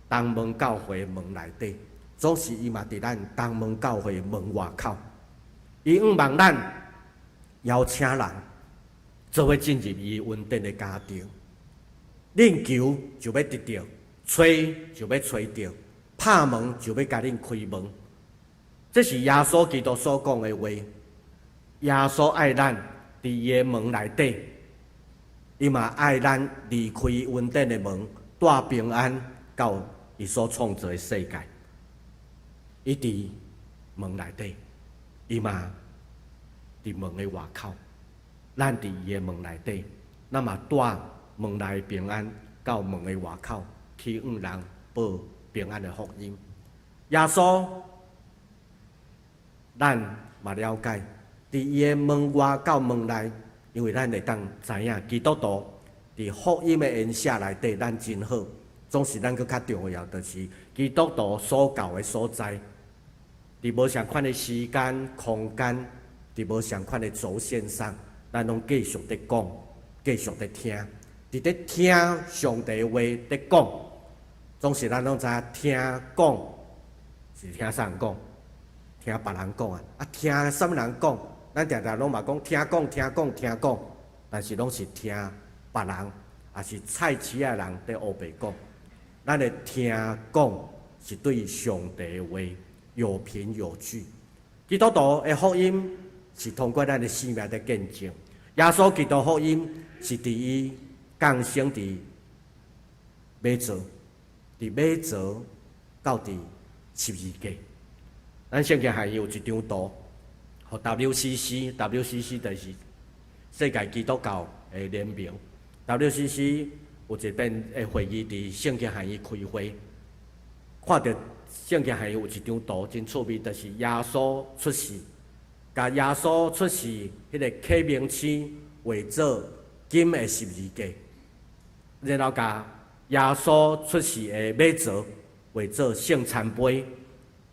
東門教會門內底，總是伊嘛佇咱東門教會門外口。伊向望咱邀請人做伙進入伊恩典的家庭。恁求就欲得著，揣就欲揣著，拍門就欲共恁開門。這是耶穌基督所講的話。耶穌愛咱佇伊的門內底，伊嘛愛咱離開恩典的門，帶平安到伊所創造的世界。伊佇門內底，伊嘛佇門的外口。咱佇伊的門內底，咱嘛帶門內平安到門的外口去向人報平安的福音。耶穌，咱嘛了解，佇伊的門外到門內，因為咱會當知影基督徒佇福音的筵席內底，咱真好。總是咱閣較重要，就是基督徒所到的所在，佇無仝款的時間、空間，佇無仝款的軸線上，咱攏繼續佇講，繼續佇聽，佇咧聽上帝話佇講，總是咱攏知影聽講是聽啥人講，聽別人講啊，啊聽啥物人講？咱定定攏嘛講聽講聽講聽講，但是攏是聽別人，抑是菜市仔人佇烏白講。咱的聽講是對上帝的話有憑有據。基督徒的福音是通過咱的生命佇見證。耶穌基督福音是佇伊降生佇馬槽，佇馬槽到佇十字架。咱聖經還有一張圖，予 WCC，WCC 就是世界基督教的聯盟。WCC 有一遍的會議佇聖經學院開會，看著聖經學院有一張圖真趣味，就是耶穌出世，共耶穌出世彼个啟明星畫做金的十字架，然後共耶穌出世的馬槽畫做聖餐杯，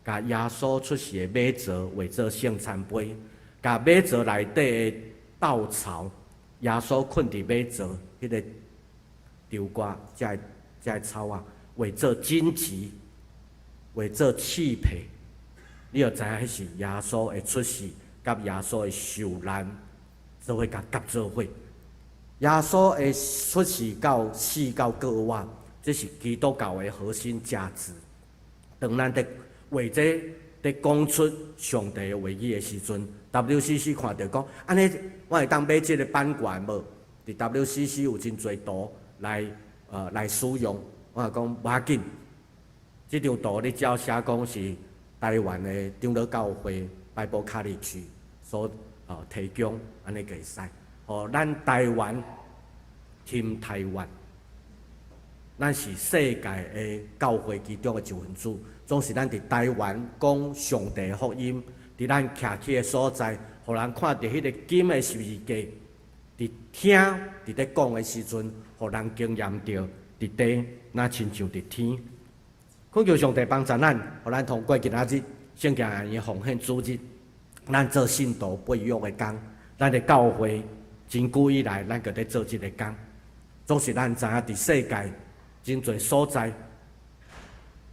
共耶穌出世的馬槽畫做聖餐杯，共馬槽內底的稻草，耶穌睏佇馬槽彼个吊掛，這个草仔，畫做荊棘，畫做刺皮，你就知影彼是耶穌的出世，佮耶穌的受難，做伙共夾做伙。耶穌的出世到死到復活，這是基督教的核心價值。當咱佇為這佇講出上帝的話語的時陣，WCC 看著講，按呢我會當買這个版權無？佇 WCC 有真濟圖來使用，我講無要緊，這張圖你照寫講是台灣的長老教會 Bible College 所提供，按呢就會使。予咱台灣 Team 台灣，咱是世界的教會其中的一份子，總是咱佇台灣講上帝福音，佇咱徛起的所在，予人看著彼個金的十字架，佇聽佇咧講的時陣，予人經驗著佇地，若親像佇天。懇求上帝幫助咱，予咱通過今仔日聖經學院奉獻主日，咱做信徒背約的工，咱的教會真久以來，咱就佇做這个工。總是咱知影佇世界真濟所在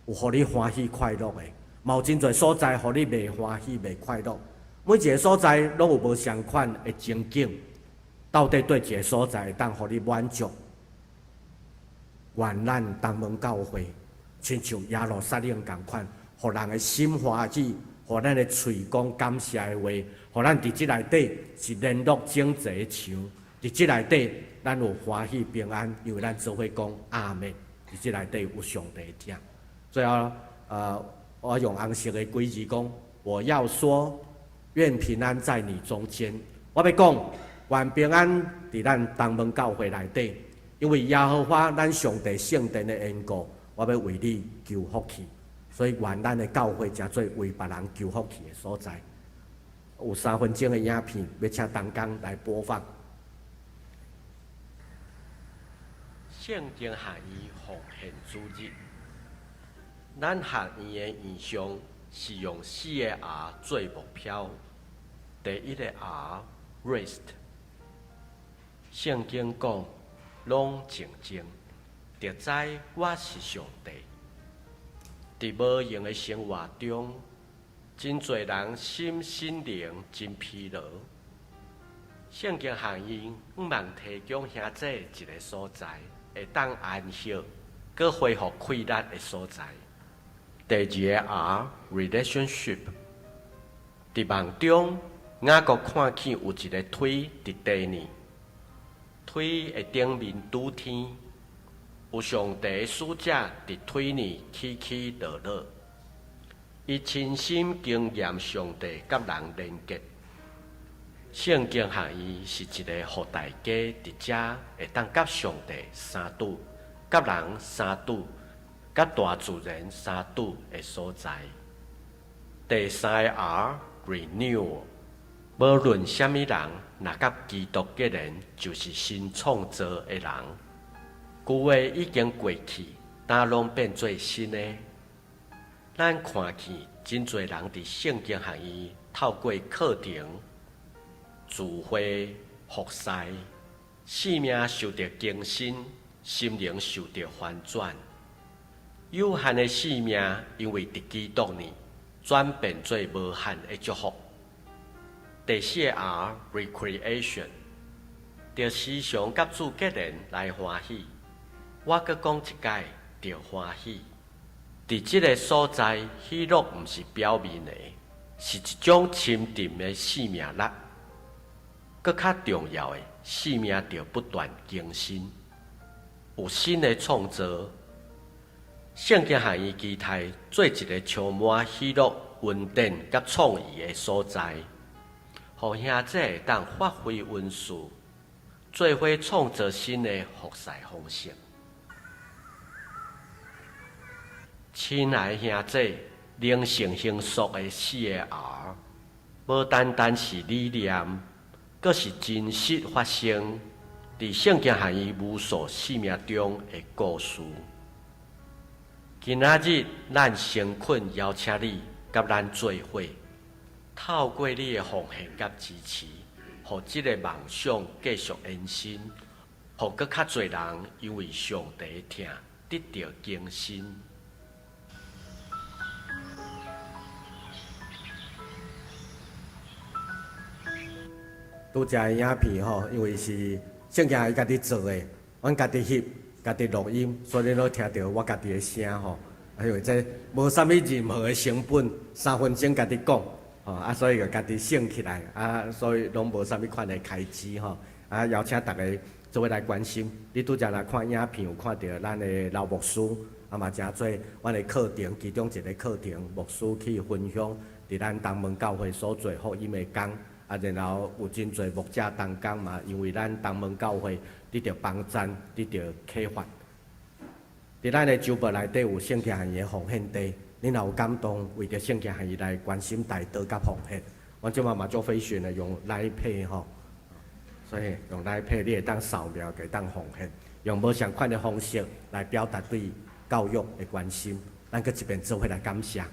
有予你歡喜快樂的，嘛有真濟所在予你袂歡喜、袂快樂。每一个所在攏有無相仝的情景，到底佗一个所在會當予你滿足？願咱東門教會親像耶路撒冷仝款，予人的心歡喜，予咱的喙講感謝的話，予咱佇這內底是聯絡整齊的牆，佇這內底咱有歡喜平安，因為咱做伙講阿們。佇這內底有上帝疼。最後，我用紅色的幾字講，我要說，願平安在你中間。我欲講，願平安佇咱東門教會內底，因為耶和華咱上帝聖殿的緣故，我欲為你求福氣。所以願咱的教會成做為別人求福氣的所在。有3分鐘的影片，欲請同工來播放。聖經學院奉獻主日，咱學院的院長是用四个 R 做目標。第一个 R，Rest。聖經講，攏靜靜，就知我是上帝。佇無閒的生活中，真濟人心心靈真疲勞。聖經學院向望提供兄弟一个所在，會當安息、閣恢復氣力的所在。第二个 R，relationship。佇夢中，雅各看見有一个梯佇地呢，梯的頂面拄天，有上帝的使者佇梯呢起起落落。伊親身經驗上帝佮人連結。聖經學院是一個予大家佇遮會當佮上帝相拄、佮人相拄、佮大自然相拄的所在。第三個 R，Renewal。無論啥物人，若佮基督結連，就是新創造的人。舊的已經過去，今攏變做新的。咱看見真濟人佇聖經學院透過課程、聚會、服侍，生命受著更新，心靈受著翻轉。有限的生命，因為佇基督內轉變做無限的祝福。第四个 R，Recreation，著時常佮主結連來歡喜。我閣講一擺，著歡喜。佇這个所在，喜樂毋是表面的，是一種深沉的生命力。閣較重要的，生命著不斷更新，有新的創造。聖經學院期待做一个充滿喜樂、恩典佮創意的所在，予兄弟會當發揮恩賜，做伙創造新的服侍方式。親愛兄弟，靈性形塑的四个 R，無單單是理念，閣是真實發生佇聖經學院無數生命中的故事。今仔日，咱誠懇邀請你佮咱做伙，透過你的奉獻佮支持，予這个夢想繼續延伸，予閣較濟人因為上帝疼得著更新。拄才的影片吼，因為是聖經學院家己做的，阮家己翕、家己錄音，所以你攏聽著我家己的聲吼。因為這無啥物任何的成本，3分鐘家己講，吼啊，所以就家己省起來，啊，所以攏無啥物款的開支吼。啊，邀請逐家做伙來關心。你拄才來看影片，有看著咱的老牧師，啊嘛誠濟阮的課程，其中一个課程牧師去分享，佇咱東門教會所做福音的工，啊，然後有真濟牧者同工嘛，因為咱東門教會得著幫贊，得著啟發。佇咱的周報內底有聖經學院的奉獻地，恁若有感動，為著聖經學院來關心代禱佮奉獻，阮這馬嘛足 fashion 的用 Line Pay 吼，所以用 Line Pay 你會當掃描，會當奉獻，用無仝款的方式來表達對教育的關心。咱閣一遍做伙來感謝，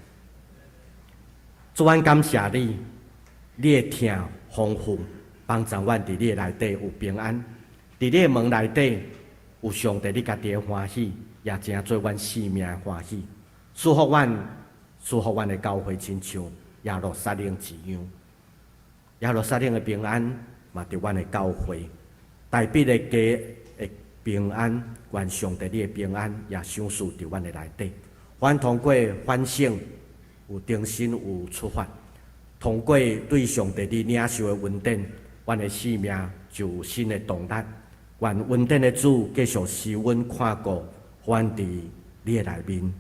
主，阮感謝你，你的疼豐富，幫助阮佇你的內底有平安，佇你的門內底有上帝你家己的歡喜。也成做阮生命的歡喜，祝福阮，祝福阮的教會，親像耶路撒冷一樣。耶路撒冷的平安，嘛佇阮的教會，大衛的家的平安，願上帝你的平安也賞賜佇阮的內底。阮通過反省，有重新有出發，通過對上帝你領受的恩典，阮的生命就有新的動力。願恩典的主繼續賜阮看顧。阮佇你的內面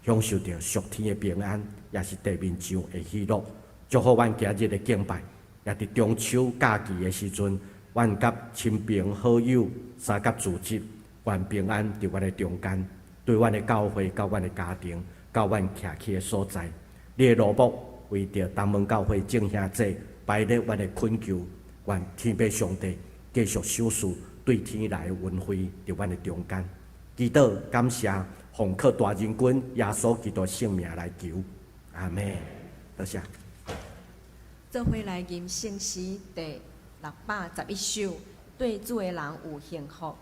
享受著屬天的平安，也是地面上的喜樂。祝福阮今日的敬拜，也佇中秋假期的時陣，阮佮親朋好友相佮聚集，願平安佇阮的中間，對阮的教會、佮阮的家庭、佮阮徛起的所在。你的羅目為著東門教會眾兄弟擺列阮的懇求，願天父上帝繼續賞賜對天來的恩惠佇阮的中間。祈禱感謝，奉靠大仁君耶穌基督聖名來求，阿們。多謝。做伙來吟聖詩第611首，對主的人有幸福。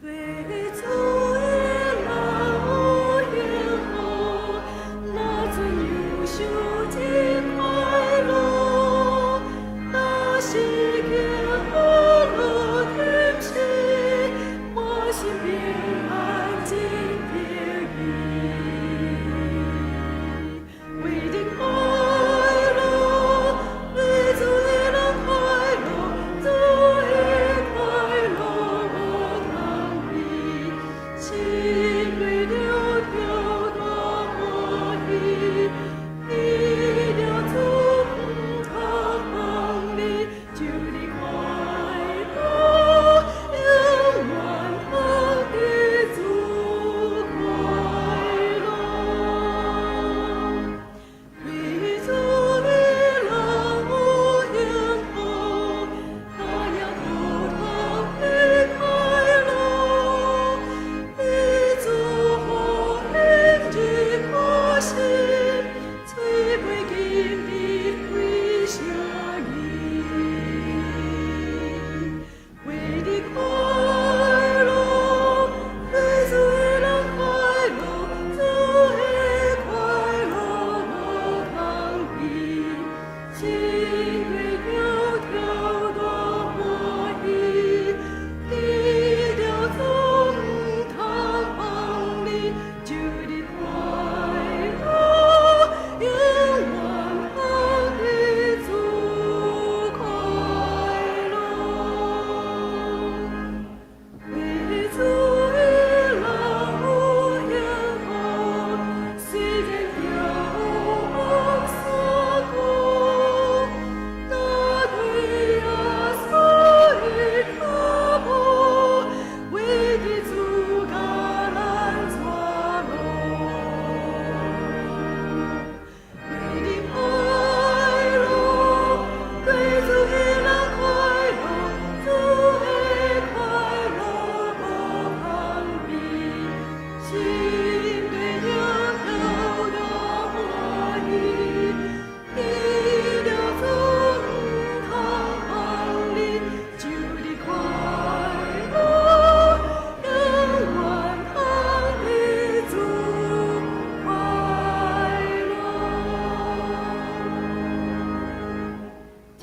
對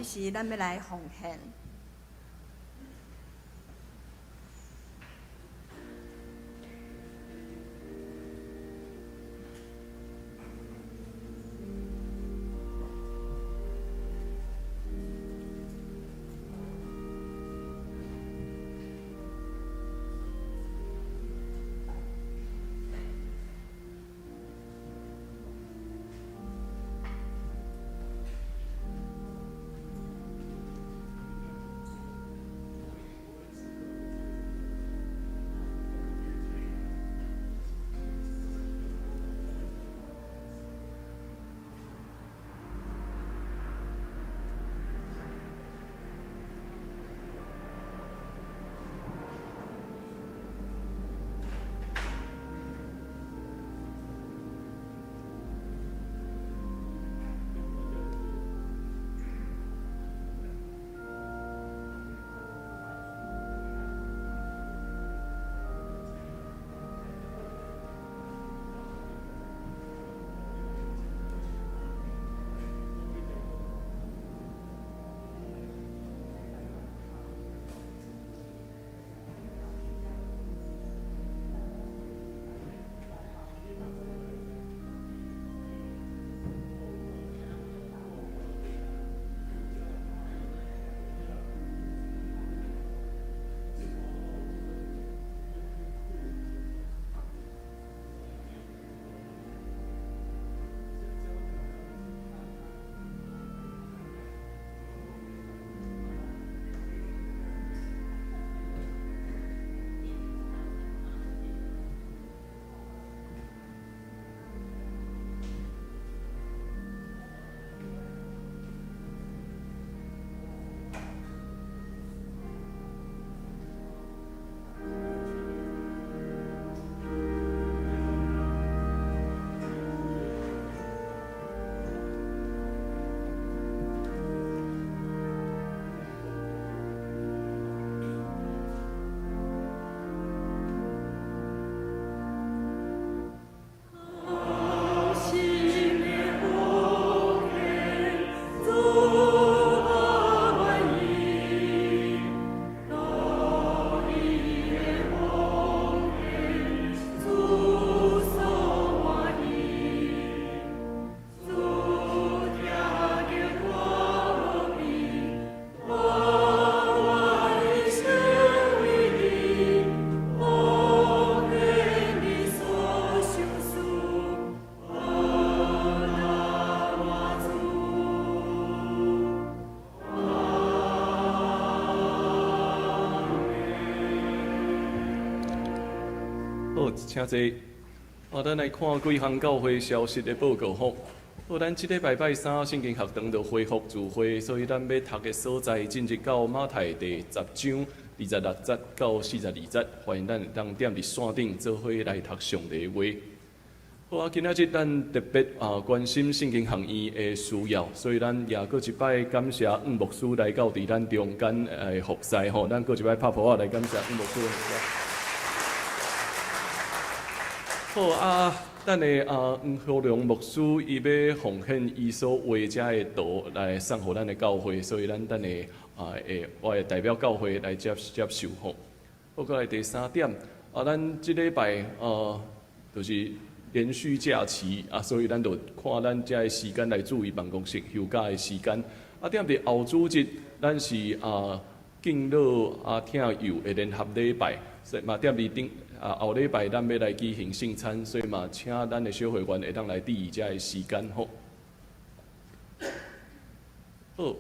就是咱欲來奉獻。好，請坐。啊，咱來看幾項教會消息的報告吼。好，咱這禮拜拜三聖經學堂就恢復聚會，所以咱欲讀的所在進入到馬太第十章26節到42節，歡迎咱會當踮佇線頂做伙來讀上帝的話。好啊，今仔日咱特別啊關心聖經學院的需要，所以咱也閣一擺感謝黃牧師來到佇咱中間來服侍吼，咱閣一擺拍噗仔來感謝黃牧師。好啊，咱的啊黃浩良牧師伊欲奉獻伊所畫遮的圖來送予咱的教會，所以咱等下啊會我會代表教會來接接受吼。好，閣來第三點，啊，咱這禮拜啊，就是連續假期啊，所以咱就看咱遮的時間來注意辦公室休假的時間。啊，踮佇後主日，咱是啊敬老啊聽幼的聯合禮拜，所以嘛踮佇頂啊後禮拜咱欲來舉行聖餐，所以嘛請咱的小會員會當來注意遮的時間吼。好，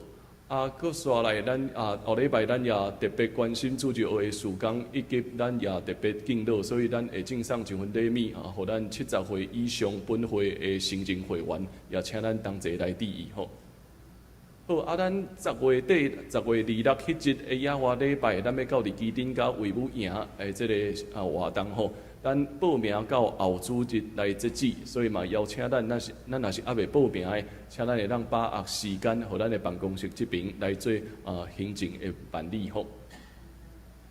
啊，閣紲來咱啊後禮拜咱也特別關心主日學的事工，以及咱也特別敬老，所以咱會贈送一份禮物啊，予咱70歲以上本會的成人會員，也請咱同齊來注意吼。好，啊，咱10月底10月26彼日的野外禮拜，咱欲到佇旗津佮衛武營的這个啊活動吼，咱報名到後主日來截止，所以嘛邀請咱，若是咱若是猶未報名的，請咱會當把握時間，予咱的辦公室這爿來做啊行政的辦理吼。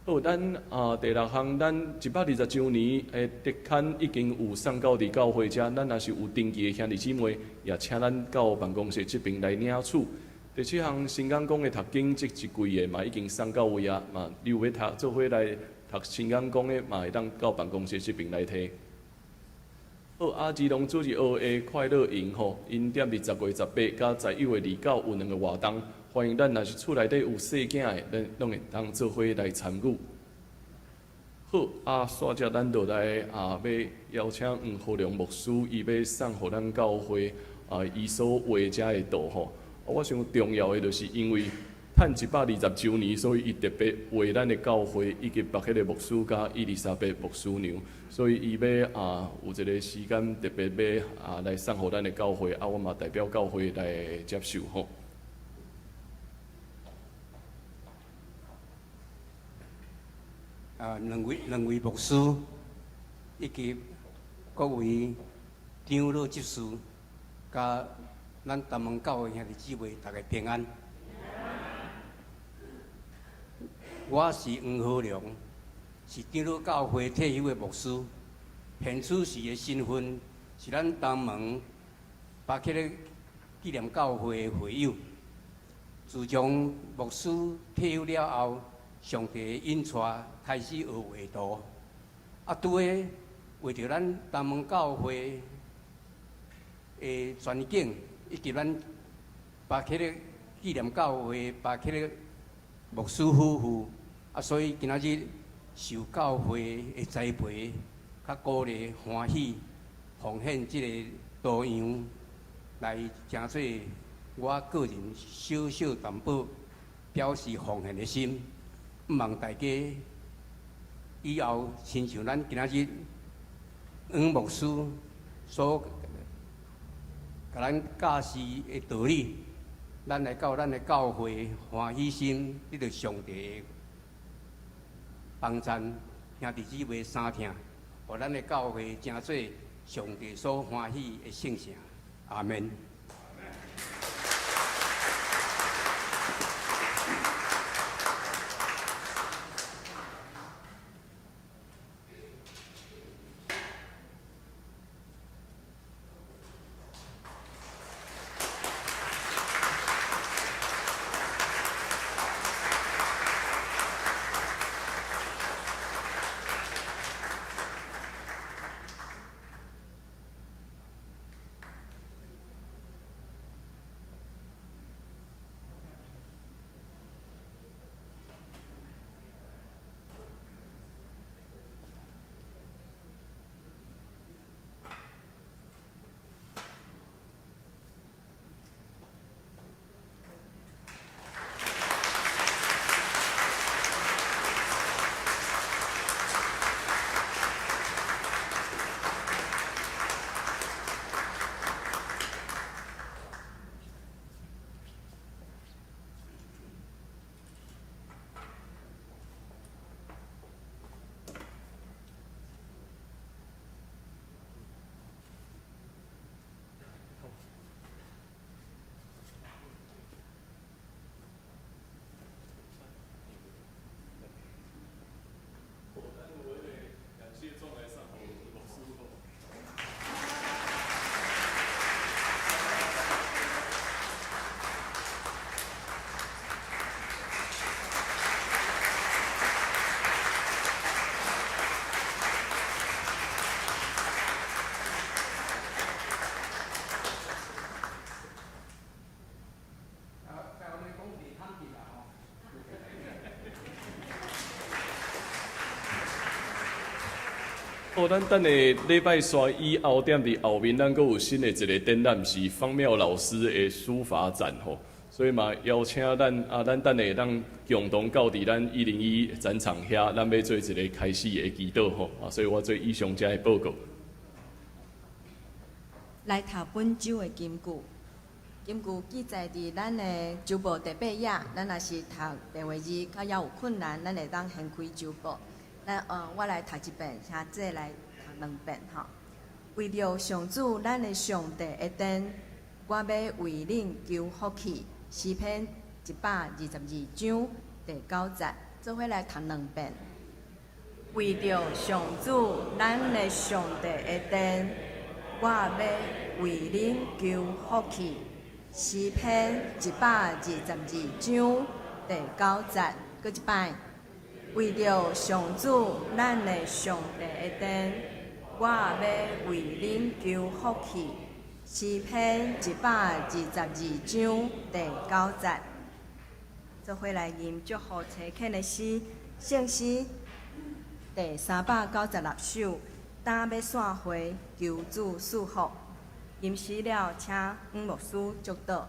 好，咱啊第六項，咱120週年的特刊已經有送到佇教會遮，咱若是有登記的兄弟姊妹，也請咱到辦公室這爿來領取。第七項新港講的讀經，這一季的嘛已經送到位啊，嘛你有欲讀做伙來讀新港講的，嘛會當到辦公室這爿來提。好，啊，兒童主日學的快樂營吼，𪜶踮佇10月18佮11月29有兩个活動，歡迎咱若是厝內底有細囝的，咱攏會當做伙來參與。好，啊，煞才咱就來啊，欲邀請黃和良牧師，伊欲送予咱教會啊，伊所畫遮的圖吼。我想重要的就是因為趁120週年，所以伊特別畫咱的教會以及別彼个牧師佮伊麗莎白牧師娘，所以伊欲啊有一个時間特別欲啊來送予咱的教會，啊，我嘛代表教會來接受吼。啊，兩位牧師以及各位長老執事，佮咱東門教會兄弟姊妹，大家平安。我是黃和良，是長老教會退休的牧師。現此時的身份是咱東門巴克勒紀念教會的會友。自從牧師退休了後，上帝引帶開始學畫圖。啊，拄下為著咱東門教會的全景，以及咱巴克勒紀念教會巴克勒牧師夫婦，啊，所以今仔日受教會的栽培，較鼓勵歡喜奉獻這个圖樣，來成做我個人小小淡薄表示奉獻的心，毋望大家以後親像咱今仔日黃牧師所共咱教示的道理，咱來到咱的教會歡喜心，得著上帝的幫贊，兄弟姊妹相疼，予咱的教會成做上帝所歡喜的聖城。阿們。好，咱等下禮拜三以後踮佇後面，咱閣有新的一个展覽，是方妙老師的書法展吼。所以嘛，邀請咱啊，咱等下會當共同到佇咱101展場遐，咱欲做一个開始的祈禱吼。啊，所以我做以上遮的報告。來讀本周的金句，金句記載佇咱的周報第八頁。咱若是讀電話字較猶有困難，咱會當掀開周報。咱我來讀一遍，兄姊來讀兩遍吼。為著上主咱的上帝的殿，我欲為恁求福氣。詩篇122章第9節，做伙來讀兩遍。為著上主咱的上帝的殿，我欲為恁求福氣。诗篇122章第九节，閣一擺。為著上主咱的上帝的殿，我欲為恁求福氣。詩篇122章第九節。做伙來吟祝福差遣的詩，聖詩第396首，今欲散會，求主賜福。吟詩了，請黃牧師祝禱。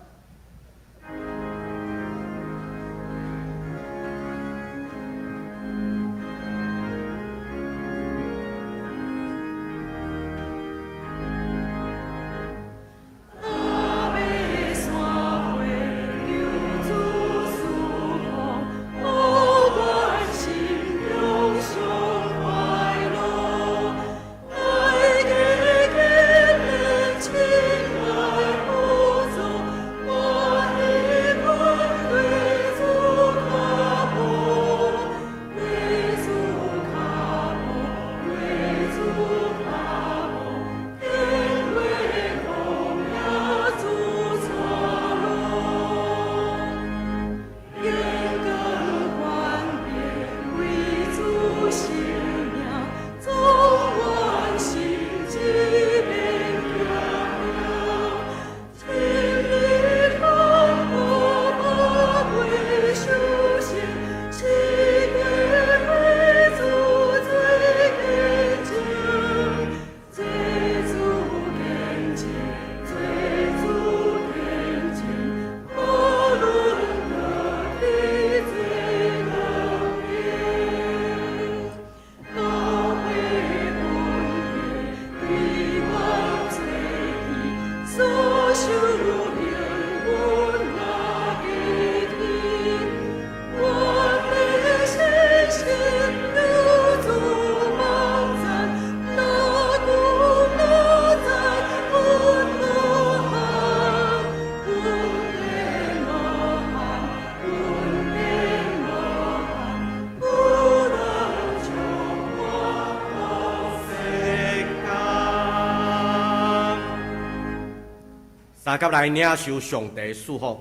三佮來領受上帝賜福，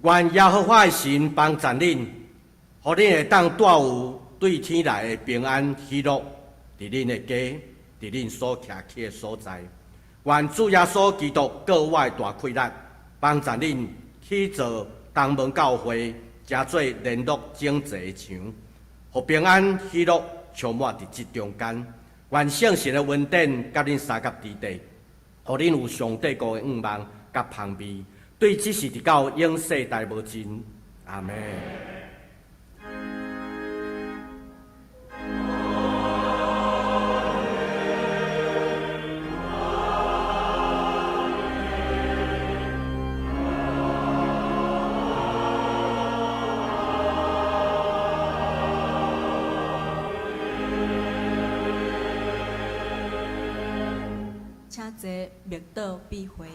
願耶和華的神幫助恁，予恁會當帶有對天來的平安喜樂，佇恁的家，佇恁所徛起的所在。願主耶穌基督格外大氣力，幫助恁去做東門教會，成做聯絡整齊的牆，予平安喜樂充滿佇這中間。願聖神的恩典佮恁相佮佇地。予恁有上帝國的願望佮芳味，對這世直到永世代無盡。阿們。請坐默禱閉會。